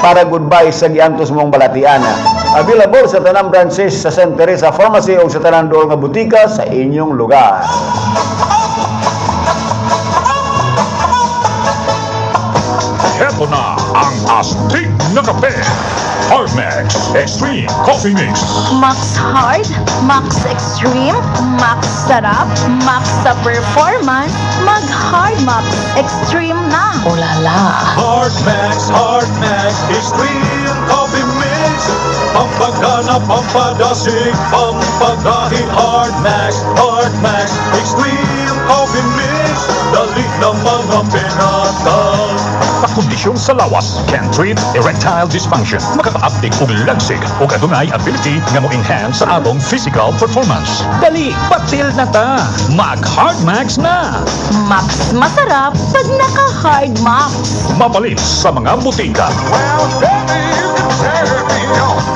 para goodbye sa giantos mong balatian. Available sa tanang branches sa St. Teresa Pharmacy o sa tanang dool nga butika sa inyong lugar. Ang astig na kape. Hardmax Extreme Coffee Mix. Max Hard, Max Extreme, Max Sarap, Max sa Performance, mag Hard Max Extreme na. Olala. Hardmax, Hardmax Extreme Coffee Mix. Pampagana, pampadasig, pampagahi. Hardmax, Hardmax Extreme Coffee Mix. Dali na, mga pinata. Pakondisyon sa lawas, can treat erectile dysfunction, makakaaptik og lagsik, ug adunay ability nga mo enhance sa atong physical performance. Dali, batil na ta. Mag Hardmax na. Max masarap pag naka Hard Max. Mapalit sa mga butika. Well, baby, you can tear me off.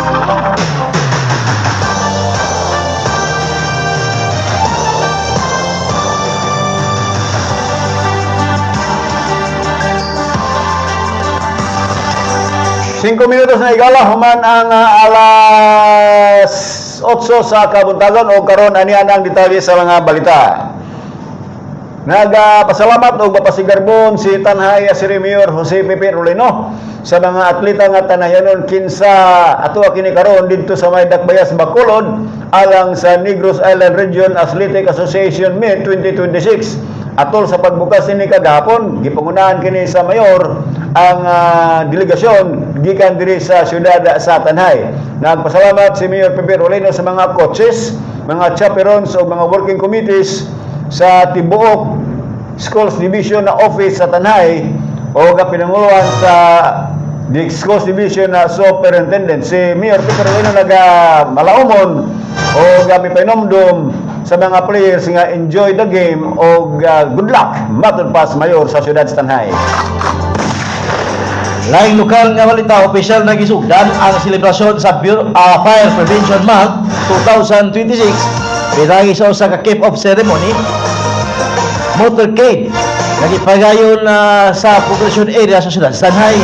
5 minutos na igala human ang alas 8 sa kabuntagon o karon ani ang detalye sa mga balita. Nagapasalamat og mapasigarbon si Tanhay City Mayor Jose Pepe Rolino sa mga atleta nga tanayanon kinsa ato kini karon didto sa may Dakbayas, Bacolod alang sa Negros Island Region Athletic Association Meet 2026. Atol sa pagbukas ini kagahapon, gipangunahan kini sa mayor ang delegasyon gikan diri sa siyudad sa Tanay. Nagpasalamat si Mayor Pepe Rolino sa mga coaches, mga chaperons o mga working committees sa tibuok Schools Division na office sa Tanay o pinanguluhan sa the Schools Division na Superintendent. Si Mayor Peter Rolino naga malaumon o mipahinomdom sa mga players nga enjoy the game o good luck matod pa sa mayor sa siyudad sa Tanay. Laing lokal nga balita, opisyal na gisugdan ang selebrasyon sa Bureau, Fire Prevention Month 2026 pinagi sa usa ka kick-off ceremony motorcade nga gipagayon sa population area sa siyudad sa Tanay.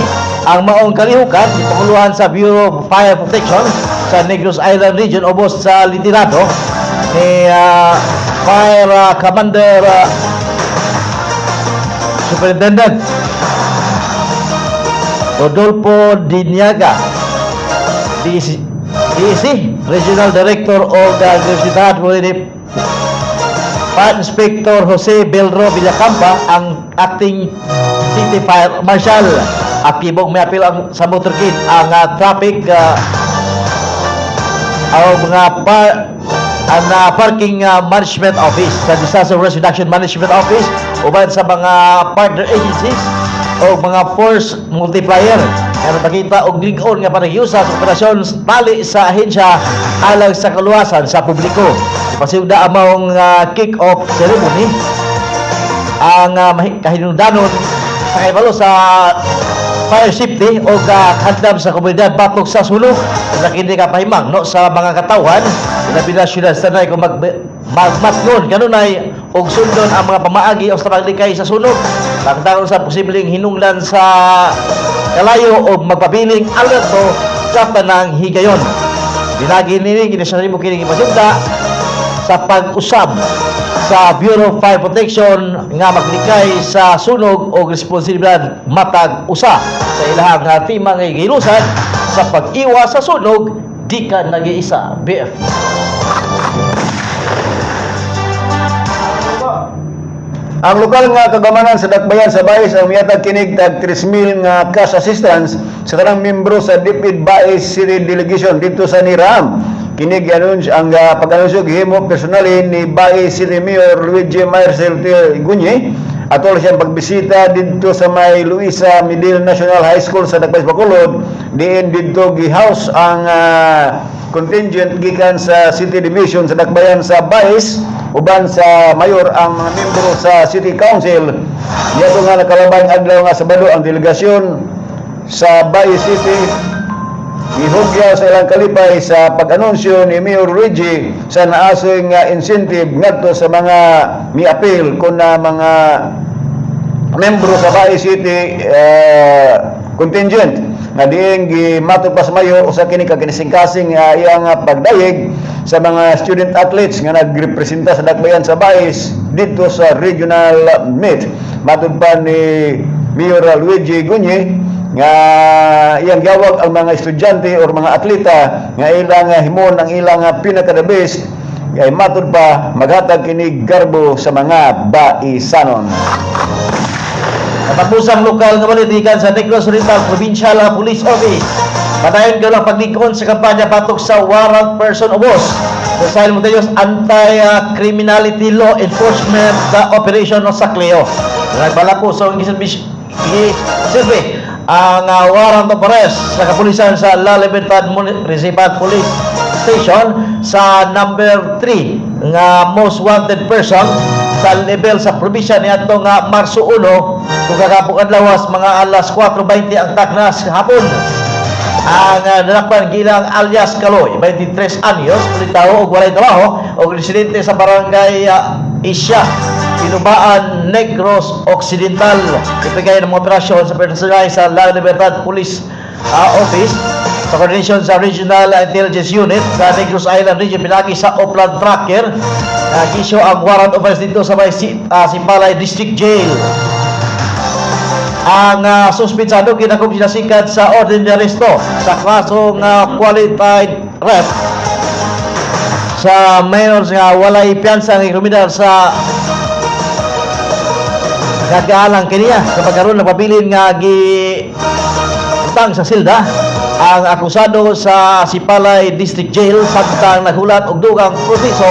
Ang maong kalihukan gipanguluhan sa Bureau of Fire Protection sa Negros Island Region ubos sa liderato ni Fire Commander Superintendent Rodolfo Diniaga, DC, DC Regional Director of the Universidad ni Fire Inspector Jose Belro Villacampa, ang acting City Fire Marshal. Aktibong may apil ang sa motorcade ang traffic ang mga ang parking management office sa Disaster Risk Reduction Management Office uban sa mga partner agencies o mga force multiplier. Aron makita og lig-on nga panaghiusa sa operasyon tali sa ahensya alang sa kaluwasan sa publiko. Ipasugda ang maong kick-off ceremony ang kahinungdanon sa kahibalo sa fire safety o kahandam sa komunidad batok sa sunog sa kini kapahimang no sa mga katawhan, labi na syudad sa Tanay, kung magmatngon kanunay og sundon ang mga pamaagi o sa paglikay sa sunog, tangtangon sa posibleng hinungdan sa kalayo o magpabiling alerto sa tanang higayon. Binagi nini kini mo kini ipasugda sa pag-usab sa Bureau of Fire Protection nga maglikay sa sunog o responsibilidad matag usa sa ilahang nga tema nga gilusan sa pag-iwas sa sunog, di ka nag-iisa, BF. Ang lokal nga kagamanan sa Dakbayan sa Bais ang mihatag kinig tag 3,000 nga cash assistance sa tanang membro sa DepEd Bais City Delegation dito sa Niram. Kinig anunsyo ang pag-anunsyo gihimo personally ni Bais City Mayor Luigi Marcel T. Gunye atol siyang pagbisita didto sa may Luisa Middle National High School sa Dakbayan Bacolod, diin didto gi-house ang contingent gikan sa City Division sa Dakbayan sa Bais uban sa mayor ang mga membro sa City Council. Niadto nga nakalabang adlaw nga Sabado, ang delegasyon sa Bais City gihugyaw sa ilang kalipay sa pag-anunsyo ni Mayor Luigi sa naasoy nga incentive ngadto sa mga miapil kun na mga membro sa Bais City contingent nga diin gimatod pa sa mayor usa kini ka kinisingkasing iyang pagdayeg sa mga student athletes nga nagrepresenta sa Dakbayan sa Bais didto sa regional meet. Matod pa ni Mayor Luigi Gunye, Nga iyang gawag ang mga estudyante or mga atleta nga ilang himon ang ilang pinaka the best kay matud pa maghatag kini garbo sa mga Baisanon. Katapusang lokal nga balitikan sa Negros Oriental Provincial Police Office. Padayon gyud ang paglig-on sa kampanya batok sa warrant person ubos. Sa simultaneous anti-criminality law enforcement operation sa CLEO. Nagbalako sa gisilbi ang warrant of arrest sa kapulisan sa La Libertad Municipal Police Station sa number 3 nga most wanted person sa level sa probinsya niadto nga Marso 1 kung kakapok adlawas mga alas 4:20 ang taknas hapon. Ang nanakpan gilang alias Kaloy, 23 anyos, pulitawo og walay trabaho og residente sa barangay Isya, Pinubaan, Negros Occidental. Ipigay ng mga operasyon sa personal sa La Libertad Police Office sa coordination sa Regional Intelligence Unit sa Negros Island Region pinagi sa Oplan Tracker. Gisyo ang warrant of arrest dito sa may Sipalay District Jail. Ang suspensado kinakop sinasikat sa orden de arresto sa kasong qualified rape sa minors nga walay piyansa ng kriminal sa nagkaalang kaniya sa pagkaroon nagpabilin nga gi utang sa silda ang akusado sa Sipalay District Jail samtang naghulat og dugang proseso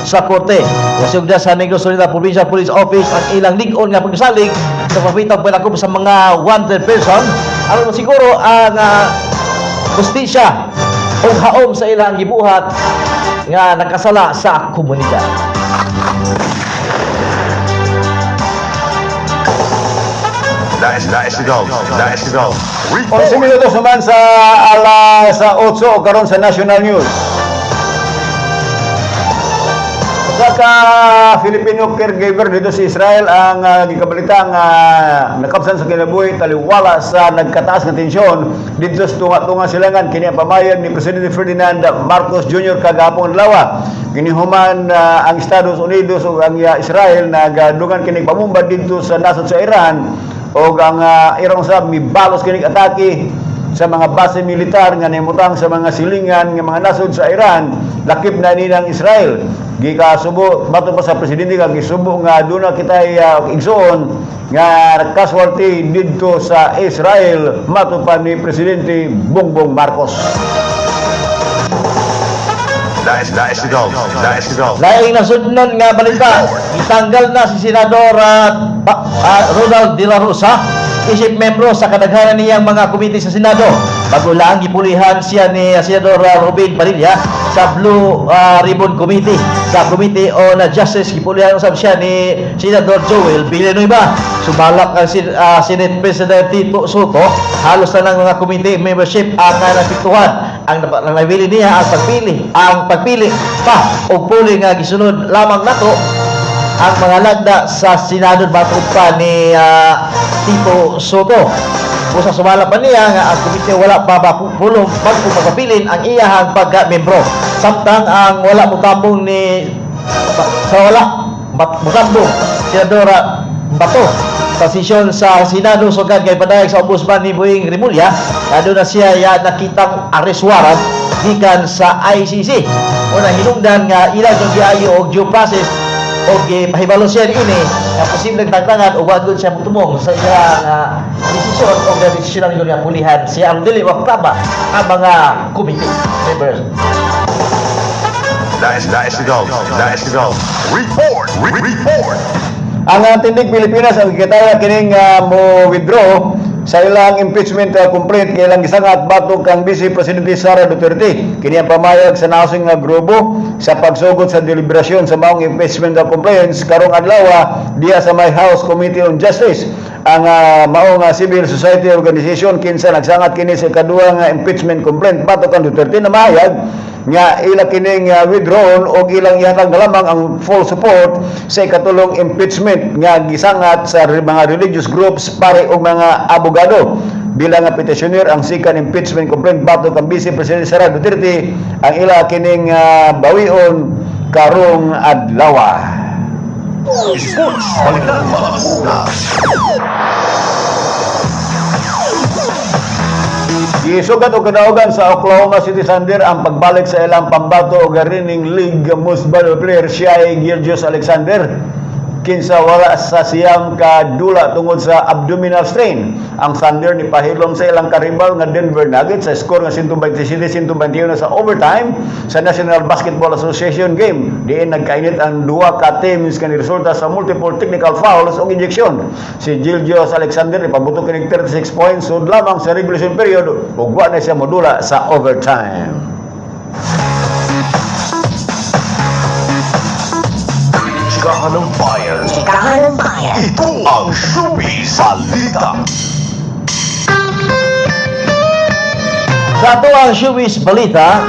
sa korte. Nasugda sa Negros Oriental Provincial Police Office ang ilang lig-on nga pagsalig sa pagpitang panakop sa mga wanted person aron siguro ang hustisya ug haom sa ilang gibuhat nga nakasala sa komunidad. Let's go. 11 minutos naman sa alas 8 o karon sa National News. Usa ka Filipino caregiver dito sa Israel ang gikabalita nga nakabsan sa kinabuhi taliwala sa nagkataas nga tensyon dito sa tunga-tunga silangan. Kini ang pamayag ni Presidente Ferdinand Marcos Jr. kagahapon adlaw. Kini human ang Estados Unidos ug ang Israel nagadungan kini pamumba didto sa nasod sa Iran ug ang Iran usab mibalos kini atake sa mga base militar nga nimutang sa mga silingan nga mga nasod sa Iran, lakip na ni ng Israel. Gikasubo bato pa sa presidente nga gisubo nga aduna kitay igsoon nga casualty didto sa Israel, mato pa ni presidente Bongbong Marcos. Let's go. Laing nasudnon nga balita, itanggal na si Senador Ronald De La Rosa isip membro sa kadaghanan niyang mga komite sa Senado. Bago lang gipulihan siya ni Senador Robin Padilla sa Blue Ribbon Committee. Sa Committee on Justice, gipulihan usab siya ni Senador Joel Villanueva. Subalak ang Senate President Tito Sotto, halos na ng mga committee membership ang naapektuhan. Ang nabili niya ang pagpili pa og puli nga gisunod lamang nato ang mga lagda sa Senado matod pa ni Tito Sotto. Busa sumala pa niya nga ang komite wala pa pulong magpapabilin ang iyahang pagka-membro. Samtang ang wala mutambong ni sa wala mutambong Senadora Bato sa sesyon sa Senado sugad kay padayag sa Ombudsman ni Boying Remulla, aduna siya ya nakitang arrest warrant gikan sa ICC. Una hinungdan nga ilang yung giayo og due process o gipahibalo siya ini nga posibleng tagtangan o wag siya motumong sa iyang desisyon o nga desisyon ang nga pulihan siya ang dili tama ang mga committee members. Let's go. Report, report. Ang Tindig Pilipinas ang gikataya kining mo withdraw sa ilang impeachment complaint kay ilang gisangat batok kang Vice Presidente Sara Duterte. Kini ang pamayag sa nasong nga grupo sa pagsugod sa deliberasyon sa maong impeachment complaints karong adlaw diha sa may House Committee on Justice. Ang maong civil society organization kinsa nagsangat kini sa ikaduha nga impeachment complaint batok kang Duterte na mahayag nga ila kining withdrawn og ilang ihatag na lamang ang full support sa ikatulong impeachment nga gisangat sa mga religious groups pare og mga abogado. Bilang nga petitioner ang second impeachment complaint batok kang Vice President Sara Duterte ang ila kining bawion karong adlaw. Sports Balita. Gisugat og kadaugan sa Oklahoma City Thunder ang pagbalik sa ilang pambato og reigning league most valuable player, Shai Gilgeous Alexander, kinsa wala sa 9 ka dula tungod sa abdominal strain. Ang Thunder ni pahilom sa ilang karibal nga Denver Nuggets sa score nga 127-121 sa overtime sa National Basketball Association game. Diin nagkainit ang duha ka teams nga resulta sa multiple technical fouls ug ejection. Si Gilgeous Alexander ipabuto kinig 36 points sud lamang sa regulation period ug wa na siya modula sa overtime. Chikahan ng bayan. Chikahan ng bayan. Ito ang Showbiz Balita. Sa ato ang Showbiz Balita,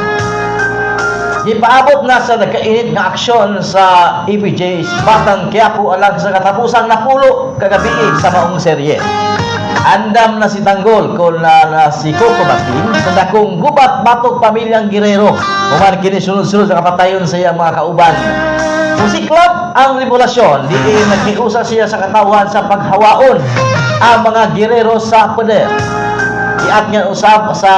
gipaabot na sa nagkainit nga aksyon sa EPJ's Batang Quiapo alang sa katapusang napulo kagabi sa maong serye. Andam na si Tanggol kung na si Coco Martin sa dakong gubat batok pamilyang Guerrero. Human kini sunod-sunod sa kapatayon sa iyang mga kauban. Kung si Club ang revolasyon, diin nagkiusa siya sa katawan sa paghawaon ang mga Guerrero sa poder. Iatngan usab sa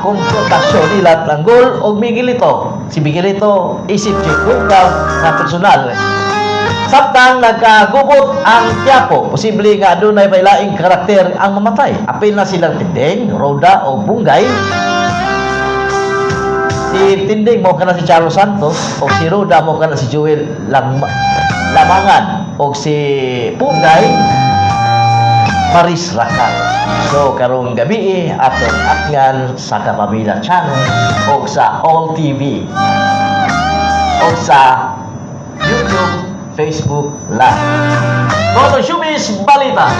konfrontasyon nila Tanggol og Miguelito. Si Miguelito isip chief welcome sa personal. Samtang nagkagubot ang Quiapo, posible nga adunay may laing karakter ang mamatay. Apil na silang Tinding, Roda o Bunggay. Si Tinding mo kana si Charo Santos o si Roda mo kana si Joel Lamangan o si Punggay Paris Racal. So karong gabi atong atngan sa Kapamilya Channel o sa All TV o sa YouTube, Facebook Live. Toto Showbiz Balita.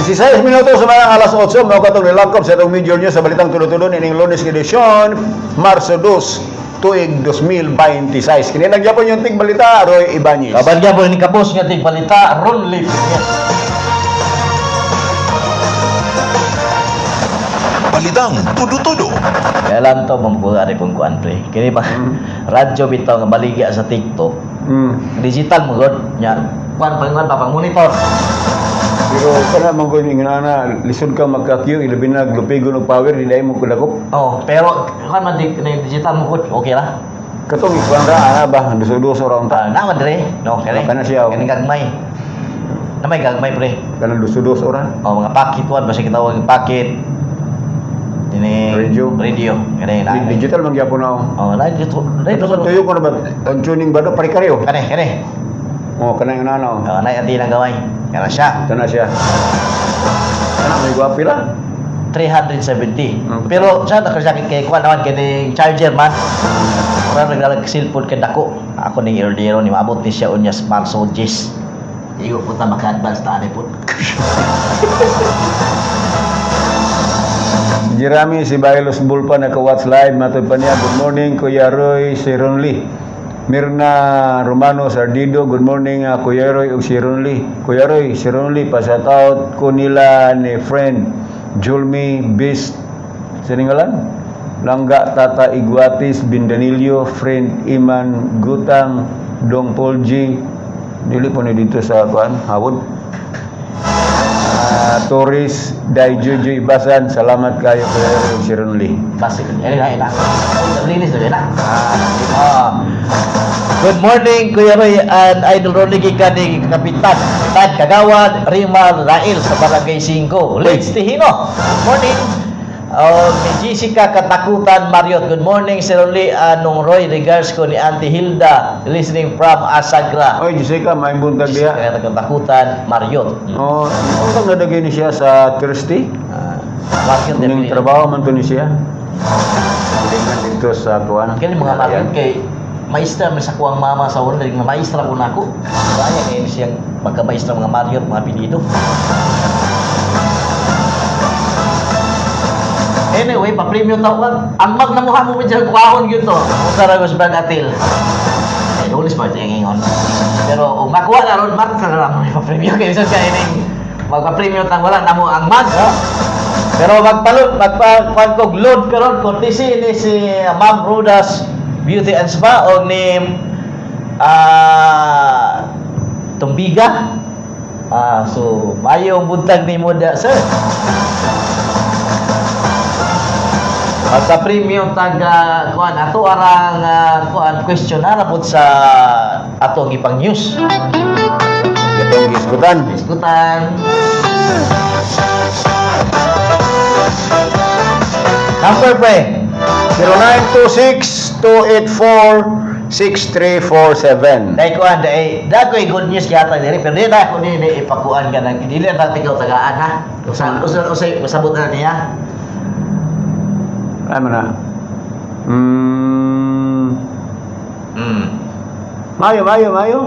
16 minuto sa mga alas 8, mao katong nilangkob sa itong major news sa Balitang Tulo-Tulo ining Lunes edisyon, Marso 2, tuig 2026. Kini lang gyapon yung tig balita, Roy Ibanez. Kaban gyapon ni kapos nga tig balita, Ron Lee Piñas. Balitang tudo-tudo. Kaya lang to, mambuha rin pong kuan pre. Kini ba, radyo bitaw nga baligya sa TikTok. Digital mo god nya. Kuan pa kuan pa pang monitor. Pero kana man gud yung ana, lisod ka magka-queue, ilabi na lupigon og power, di dai mo kudakop. Oh, pero kuan man di na digital mo god, okay ra. Katong ikuan ra ana ba, duso-duso ra unta. Ah, naman dire, no, kani. Kana siya, oh. Kani gagmay. Namay gagmay pre. Kanang duso-duso ra. Oh, mga packet kuan basta kitawag ang packet. Ini Radio. Radio. Kani na. Digital man gyapon na. Oh, na dito. Ito tuyo ko na ba? Ang tuning ba do pare-pareho? Kani, kani. Oh, kanang ana oh. Oh, na ati lang gamay. Kana siya. Kana siya. Kana may gwapi lang. 370. Pero sa nakarsakit kay kuan naman kining charger man. Ora naglalag cellphone kay dako. Ako ning ordero ni maabot ni siya unya smart soldiers. Igo po ta maka-advance ta ani po. Jeremy si Bailos Bulpa naka-watch live matod pa niya. Good morning, Kuya Roy si Ronly. Mirna Romano Sardido, good morning, Kuya Roy ug si Ronly. Kuya Roy, si Ronly pa shout out ko nila ni friend Julmi Beast Siningalan. Langga Tata Iguatis Bindanillo, friend Iman Gutang Dong Paul G. Dili po ni dito sa kuan, Hawod. Ah, Torres Dai Jojo Ibasan, salamat kayo Kuya Roy ug si Ronly. Basi, eh na na. Linis na na. Ah. Good morning, Kuya Roy and Idol Ronnie gikan ni Kapitan Tad Kagawad Rima Rail sa Barangay 5. Leeds Tihino. Good morning. Oh, ni Jessica Katakutan Mariot. Good morning, Sir Ronnie Anong Roy. Regards ko ni Auntie Hilda listening from Asagra. Oy, Jessica, may buntag diha. Jessica Katakutan Mariot. Oh, untang nadagay ni siya sa Thursday. Mariot Ning trabaho man to ni siya. Lingan dito sa kuan. Kini mga Mariot kay maestra man sa kuang mama sa una nga maestra ko nako. Kaya kay siyang pagka-maestra mga Mariot mga apelyido. Anyway, pa-premium tawag. Ang mag na mukha mo medyo kuahon yun to. Kung saragos ba natil. Eh, lunes ba ito yung ingon? Pero kung makuha na ron, mag na lang mo pa-premium. Kaya sa kaya ning magpa-premium tang wala na mo ang mag. Ha? Pero magpalot, magpa kog load karon courtesy ni si Ma'am Rudas Beauty and Spa o ni Tumbiga. So mayong buntag nimo da, sir. Sa premium taga kuan ato arang kuan question ara pud sa atong ipang news. Itong gisgutan. Isgutan. Number, pre. 0926-284-6347. Dahil kuan dahil dakoy good news yata diri, pero di na ako ni ipakuan ka nang dili na ikaw tagaan, ha. Usa usa usa masabot na niya. Ano na? Mayo, mayo, mayo.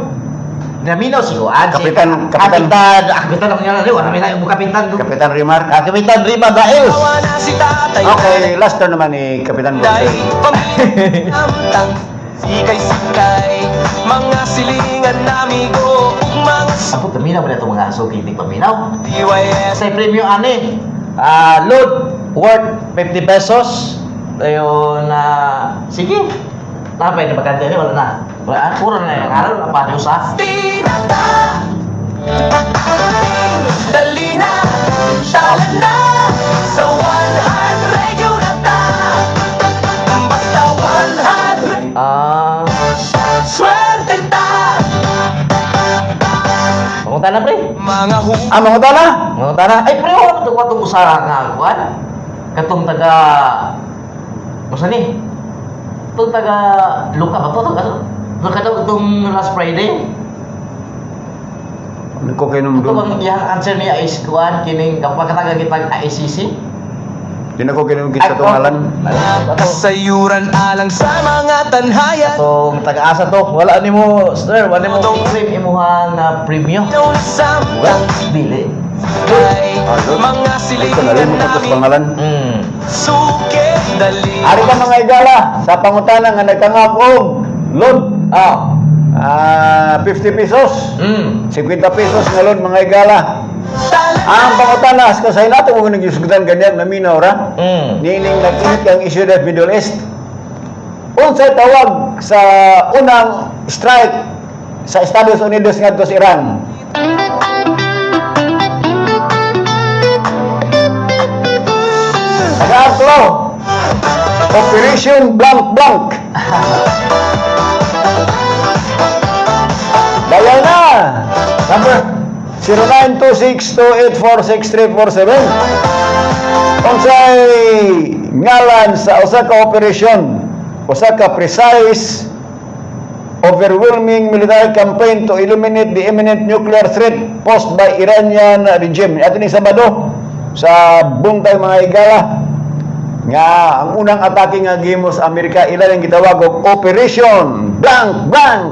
Naminaw si kuan si Kapitan- Kapitan- Kapitan, ah, kapitan ang ngalan, wala na yung kapitan. Kapitan Rimar. Ah, Kapitan Rima Dail. Okay, last turn naman ni Kapitan Bonsoy. Sikay-sikay, mga silingan amigo ug mga Apo paminaw ba itong mga aso kitig paminaw? DYS. Sa premium ani, load worth 50 pesos. Ayun na, sige. Tapay na bakante ni, wala na. Wala, puro na yung araw na paano sa. Tinata. Dali na, tala na. Sa One Heart Radio na ta. Basta One Heart. Swerte ta. Mangunta na, pre. Mga hu Ah, mga tala? Mangunta na. Ay, pre, wala itong katong usara nga kuan. Katong taga Masa ni? Itong taga Luka ba to? Taga Luka daw itong last Friday. Ano ko kay Ito numdum? bang iyang answer niya is kuan kining kapag kataga kitag ICC? Di na ko kinumgit sa tungalan. Kasayuran alang sa mga tanhayan. Atong taga-asa to. Wala nimo, sir, wala nimo claim imuhang premium. Samtang Dili. kay Ah, doon. mga Ito, silingan nalimot ko sa namin pangalan. Suke dali. Ari ka mga igala sa pangutana nga nagtangag og load. 50 pesos. 50 pesos nga load, mga igala. Ang pangutana sa nato kung nagisgutan ganyan naminaw ra. Nining nag-init ang issue sa Middle East. Unsay tawag sa unang strike sa Estados Unidos ngadto sa Iran? Taga-Artlo. Operation Blank Blank. Dayaw na. Number 0926-284-6347. Unsay ngalan sa usa ka operasyon, usa ka precise overwhelming military campaign to eliminate the imminent nuclear threat posed by Iranian regime? Ato ni Sabado sa buntag, mga igala, nga ang unang atake nga gihimo sa Amerika ila ang gitawag og Operation Blank Blank.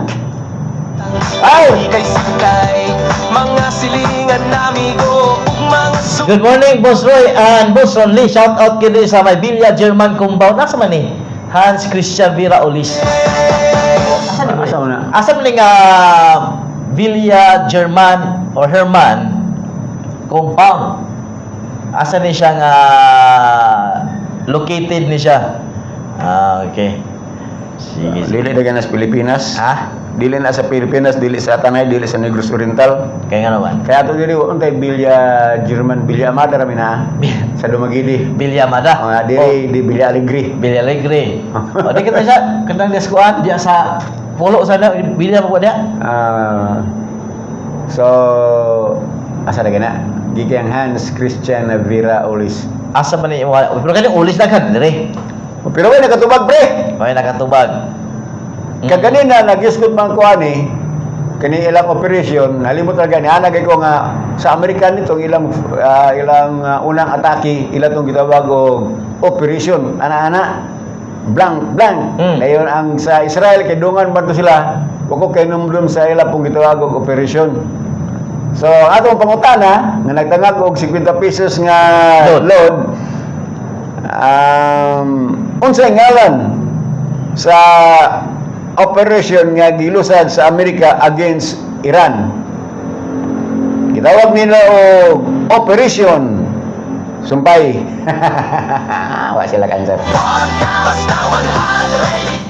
Ay! Sikay-sikay, mga silingan amigo ug mga suke. Good morning, Boss Roy and Boss Ron Lee. Shout out kini sa may Villa German Cumbaw. Nasa man ni? Hans Christian Vera Ulis. Asa ni? Asa man na? Asa man ni nga Villa German or Herman compound? Asa ni siya nga located ni siya? Okay. Sige, sige. Dili na sa Pilipinas. Ha? Dili na sa Pilipinas, dili sa Tanay, dili sa Negros Oriental. Kaya nga naman. Kaya ato dili wa tay Villa German, Villa Amada ra mi na sa Dumaguete. Villa Amada. Mga dili di Villa Alegre. Villa Alegre. O di kita siya kanang deskuan diya sa pulo sa na Villa pa po diya. So asa na gana? Gikan Hans Christian Vera Olis. Asa man ni wala. Pero kani ulis na kan dire. Pero way nakatubag, pre. May nakatubag. Kaganina nagisgot man ko ani kani ilang operation, nalimot talaga ni ana kay ko nga sa Amerika nitong ilang ilang unang atake ila tong gitawag og operation ana-ana blank blank. Dayon ang sa Israel kay dungan man to sila, wa ko kay numdum sa ila pong gitawag og operation. So atong pangutana nga nagtangag og 50 pesos nga Load. load, unsay ngalan sa operation nga gilusad sa Amerika against Iran? Gitawag nila og Operation Sumpay. Wa sila cancer.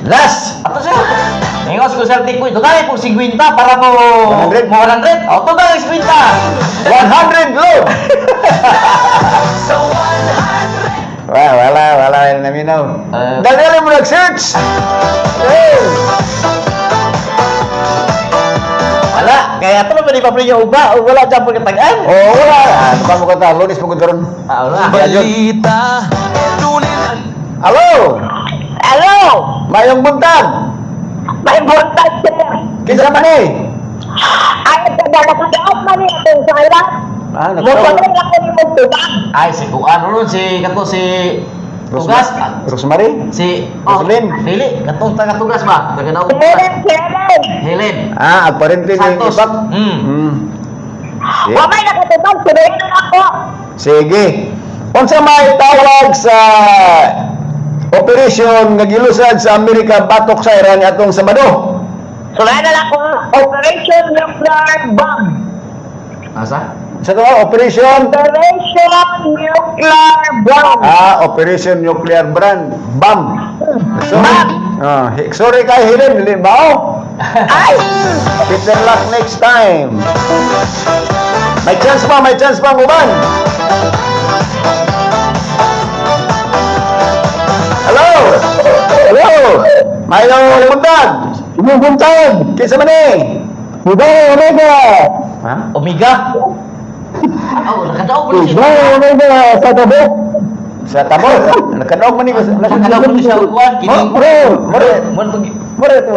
Last! Ato siya! Ingos ko Celtic ko, dugay po 50 para mo 100? Mo 100. O tugang 50. 100 load. Wala, wala, wala na naminaw. Dali mo nag-search. Hey! Wala, kaya ito naman ipapli niya uba o wala dyan po katagaan. Oh, wala. Ano pa mo kata? Lunes mo karon. Ah, wala. Balita. Hello! Hello! Mayong buntag. May buntag, sir. Kinsa man eh? Ay, taga nakadaot man niya itong sala. Ah, Musunod ako ni mong tubag. Ay, si Kuan ron si kato si Tugas. Rosemary? Si oh, Roslyn? Dili, katong taga Tugas ba? Taga daog. Helen, Helen. Helen. Ah, apparently ni Santos. ipak. Sige. Wa may nakatubag, sunod ako. Sige. Unsa may tawag sa operation nga gilusad sa Amerika batok sa Iran atong Sabado? Sunod na ako. Operation Nuclear Bomb. Asa? Sa to Operation Operation Nuclear Bomb. Ah, Operation Nuclear Brand Bomb. Sorry. Ah, sorry kay Helen, dili ba? Oh? Ay! Better luck next time. May chance pa, may chance pa ang uban. Hello? Hello? Mayroong buntag. Mayroong buntag. Kinsa man eh? Ubay, Omega. Ha? Omega. Oh, nakadaog po siya. Omega sa tabo. Sa tabo? Nakadaog man ni ko. Nakadaog po siya kuan kini. Moro, moro. Mo tong Moro to.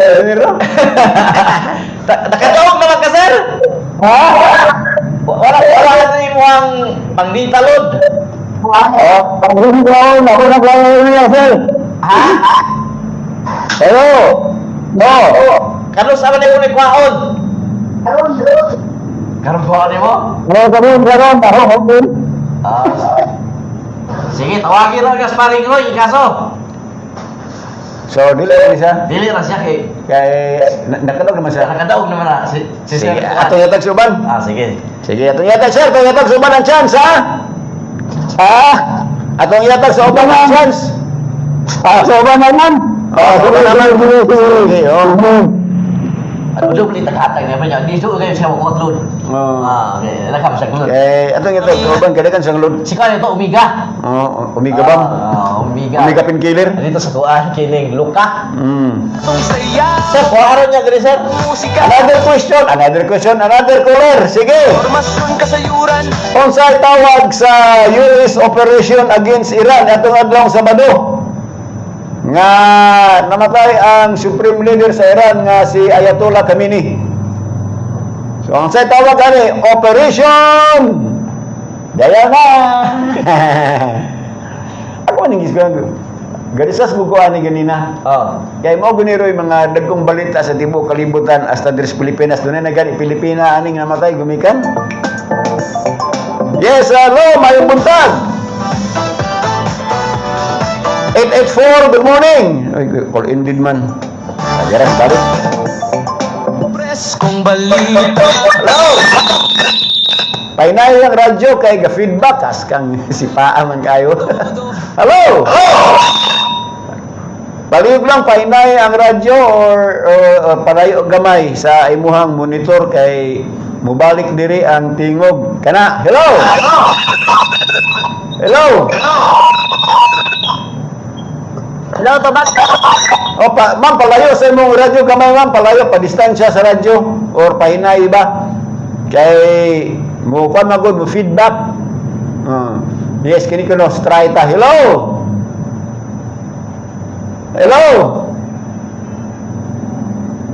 Nakadaog naman ka, sir. Ha? Wala wala na ni mo ang pangditalod. Oh, pangditalod ako na niya, sir. Ha? Hello. No. Kanos sama ni mo ni kwaon? Karon kwaon nimo? No, karon karon ako karon. Ah. Sige, tawagin lang ka sparring Roy, ikaso. So, dili na siya. Dili ra siya kay Kay nakadaog naman siya. nakadaog naman na si si Sige, sir. atong yatag sa uban. Ah, sige. Sige, atong yatag sir, atong yatag sa uban ang chance, ha? Ha? Atong yatag sa uban ang chance. Ah, sa uban naman. Oh, sa uban naman. Sige, oh. Ano do pili takatag na pa niya. Di so kayo siya mo load. Oh. Ah, okay. Nakam siya load. Kay atong yatag sa uban kay kan siyang load. Si Kwan ito Omega. Oh, Omega bomb. Ah, Omega. Omega painkiller. Dito sa kuan kining Luka. Sir, kuha niya diri sir. Another question, another question, another caller. Sige. Unsay tawag sa US operation against Iran atong adlawng Sabado? Nga namatay ang supreme leader sa Iran nga si Ayatollah Khamenei. So ang say tawag ani Operation Dayana. Ako ning gisgan. Gadisas mo ko ani ganina. Oh. Kay mao guniroy mga dagkong balita sa tibuok kalibutan hasta diri sa Pilipinas. Dunay na gani Pilipina aning namatay gumikan. Yes, hello, mayong buntag. 884, good morning. Ay, call in din man. Ajaran balik. Preskong balita. Hello. Painay ang radyo kay ga-feedback kas kang sipaa man kayo. Hello. Palihog lang painay ang radyo or palayo gamay sa imuhang monitor kay mubalik diri ang tingog. Kana, hello. Hello. Hello, tubag. O pa, ma'am, palayo sa imong radyo gamay ma'am, palayo pa distansya sa radyo or pahinay ba? Kay mo kuan magud mo feedback. Yes, kini kuno try ta. Hello. Hello.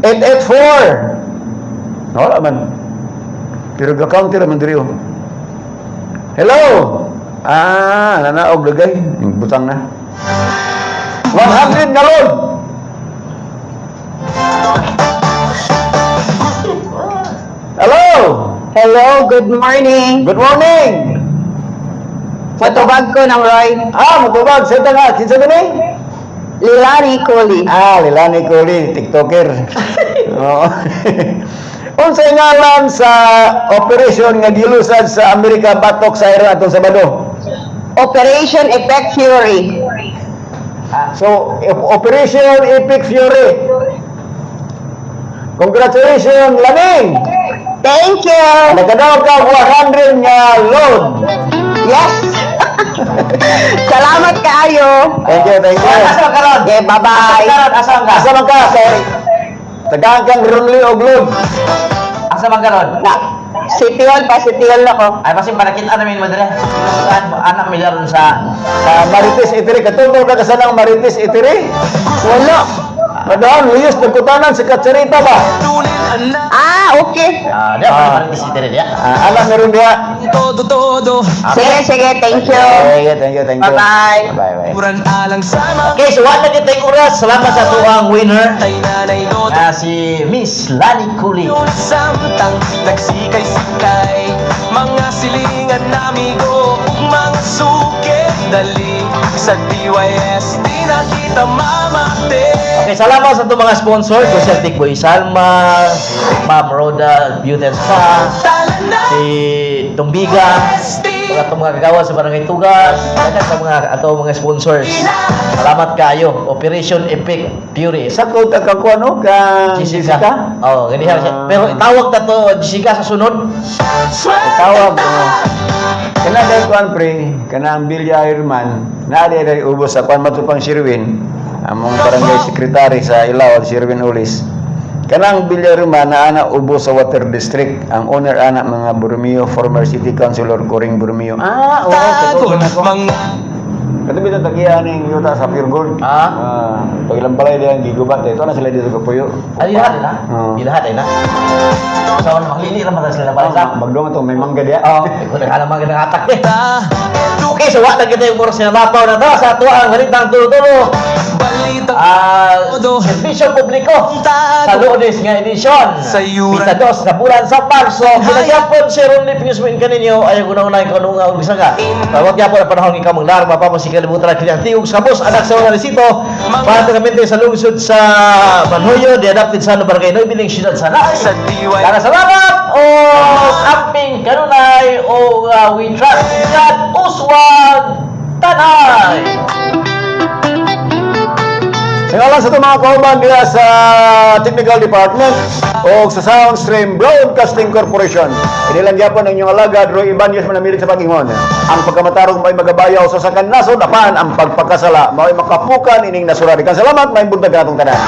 884. Wala man. Pero ga-counter man diri oh. Hello. Ah, nanaog lagay. Butang na. 100 na load. Hello. Hello, good morning. Good morning. Matubag ko ng Roy. Ah, matubag. Sa nga. Kinsa ba ni? Lilani Coli. Ah, Lilani Coli, TikToker. Oo. Unsay ngalan sa operation nga gilusad sa Amerika batok sa Iran atong Sabado? Operation Effect Fury. So, Operation Epic Fury. Congratulations, Laning! Thank you. Nakadaog ka 100 nga load. Yes. Salamat kaayo. Thank you, thank you. Asa man karon? Okay, bye-bye. Asa man karon? Asa man ka? Asa man ka? Tagaan kang Ronli og load. Asa man karon? Na, City Hall pa, City Hall ako. Ay, kasi panakita namin mo dire. Saan anak mi ron sa Sa Marites Itiri. Katulog na ka sa nang Marites Itiri? Wala. Madam, luyos nagkutanan sa Katsarita ba? Ah, okay. Ah, dia pa Marites Itiri dia. Ah, anak meron dia. Todo-todo Sige, sige, thank you. Thank you, thank you, thank you. Bye-bye. Bye, bye. Uran alang sama Okay, so wala kita yung oras. Salamat sa tuang winner Tay nanay dodo na si Miss Lani Kuli. Samtang nagsikay-sikay mga silingan amigo ug mga suke dali sa DYS di na kita mamate. Okay, salamat sa itong mga sponsor, ko Celtic Boy Salma, si Ma'am Rhoda Beauty and Spa, si Tumbiga, mga itong mga kagawa sa Barangay Tugas, daghang sa mga ato mga sponsors. Salamat kayo. Operation Epic Fury. Sa ko ka ko ano ka Jessica. Oh, ganihan siya. Ah. Pero itawag na to Jessica sa sunod. Tawag oh. Kana dahil kuan pre, kana ang Bilya Ironman, naa di dahil ubos sa kuan matupang Sirwin, among barangay secretary sa Ilaw, Sirwin Ulis. Kanang Bilya Ironman na ana ubos sa Water District, ang owner ana mga Borromeo, former city councilor Coring Borromeo. Ah, oo, Tagon katulad ako. mga Katabi ng tagiya ning yuta sa Pure Gold. Ah. Ah, pagilang balay diyan gigubat ito na sila dito kapuyo. Ay, lahat na. Oo. Ilahat ay na. So, maglili ra man sila balik sa. Magdong ito, may mangga diya. Oo, oh, kung naghalang mga atak eh. Okay, so wala kita yung oras na lapaw na to sa ato ang balitang tulo-tulo. Balita Ah, Todo. serbisyo publiko sa Lunes nga edisyon. Sa Yura. Pita dos na bulan sa Marso. Kinagyapon si Ronnie Pinyusmin kaninyo ayaw ko na unay kanunga og bisa ka. Tawag gyapon ang panahon ikaw manglarma pa mo si kalibutan ang kanyang tigog sa bus anak sa mga resito. Para kami sa lungsod sa Manhuyo, di adapted sa Barangay Noy, Biling Siyudad sa Naay. Sa DYS. Daghang salamat o amping kanunay o we trust God uswag tanay. Sa ngalan sa itong mga kauban diya sa Technical Department o sa Soundstream Broadcasting Corporation. Inilang gyapon ang inyong alagad, Roy Ibanez, manamilit sa pag-ingon. Ang pagkamatarong may magabayaw sa sakan nasod, apan ang pagpakasala, mao'y makapukan ining nasura. Daghang salamat, may buntag atong tanan.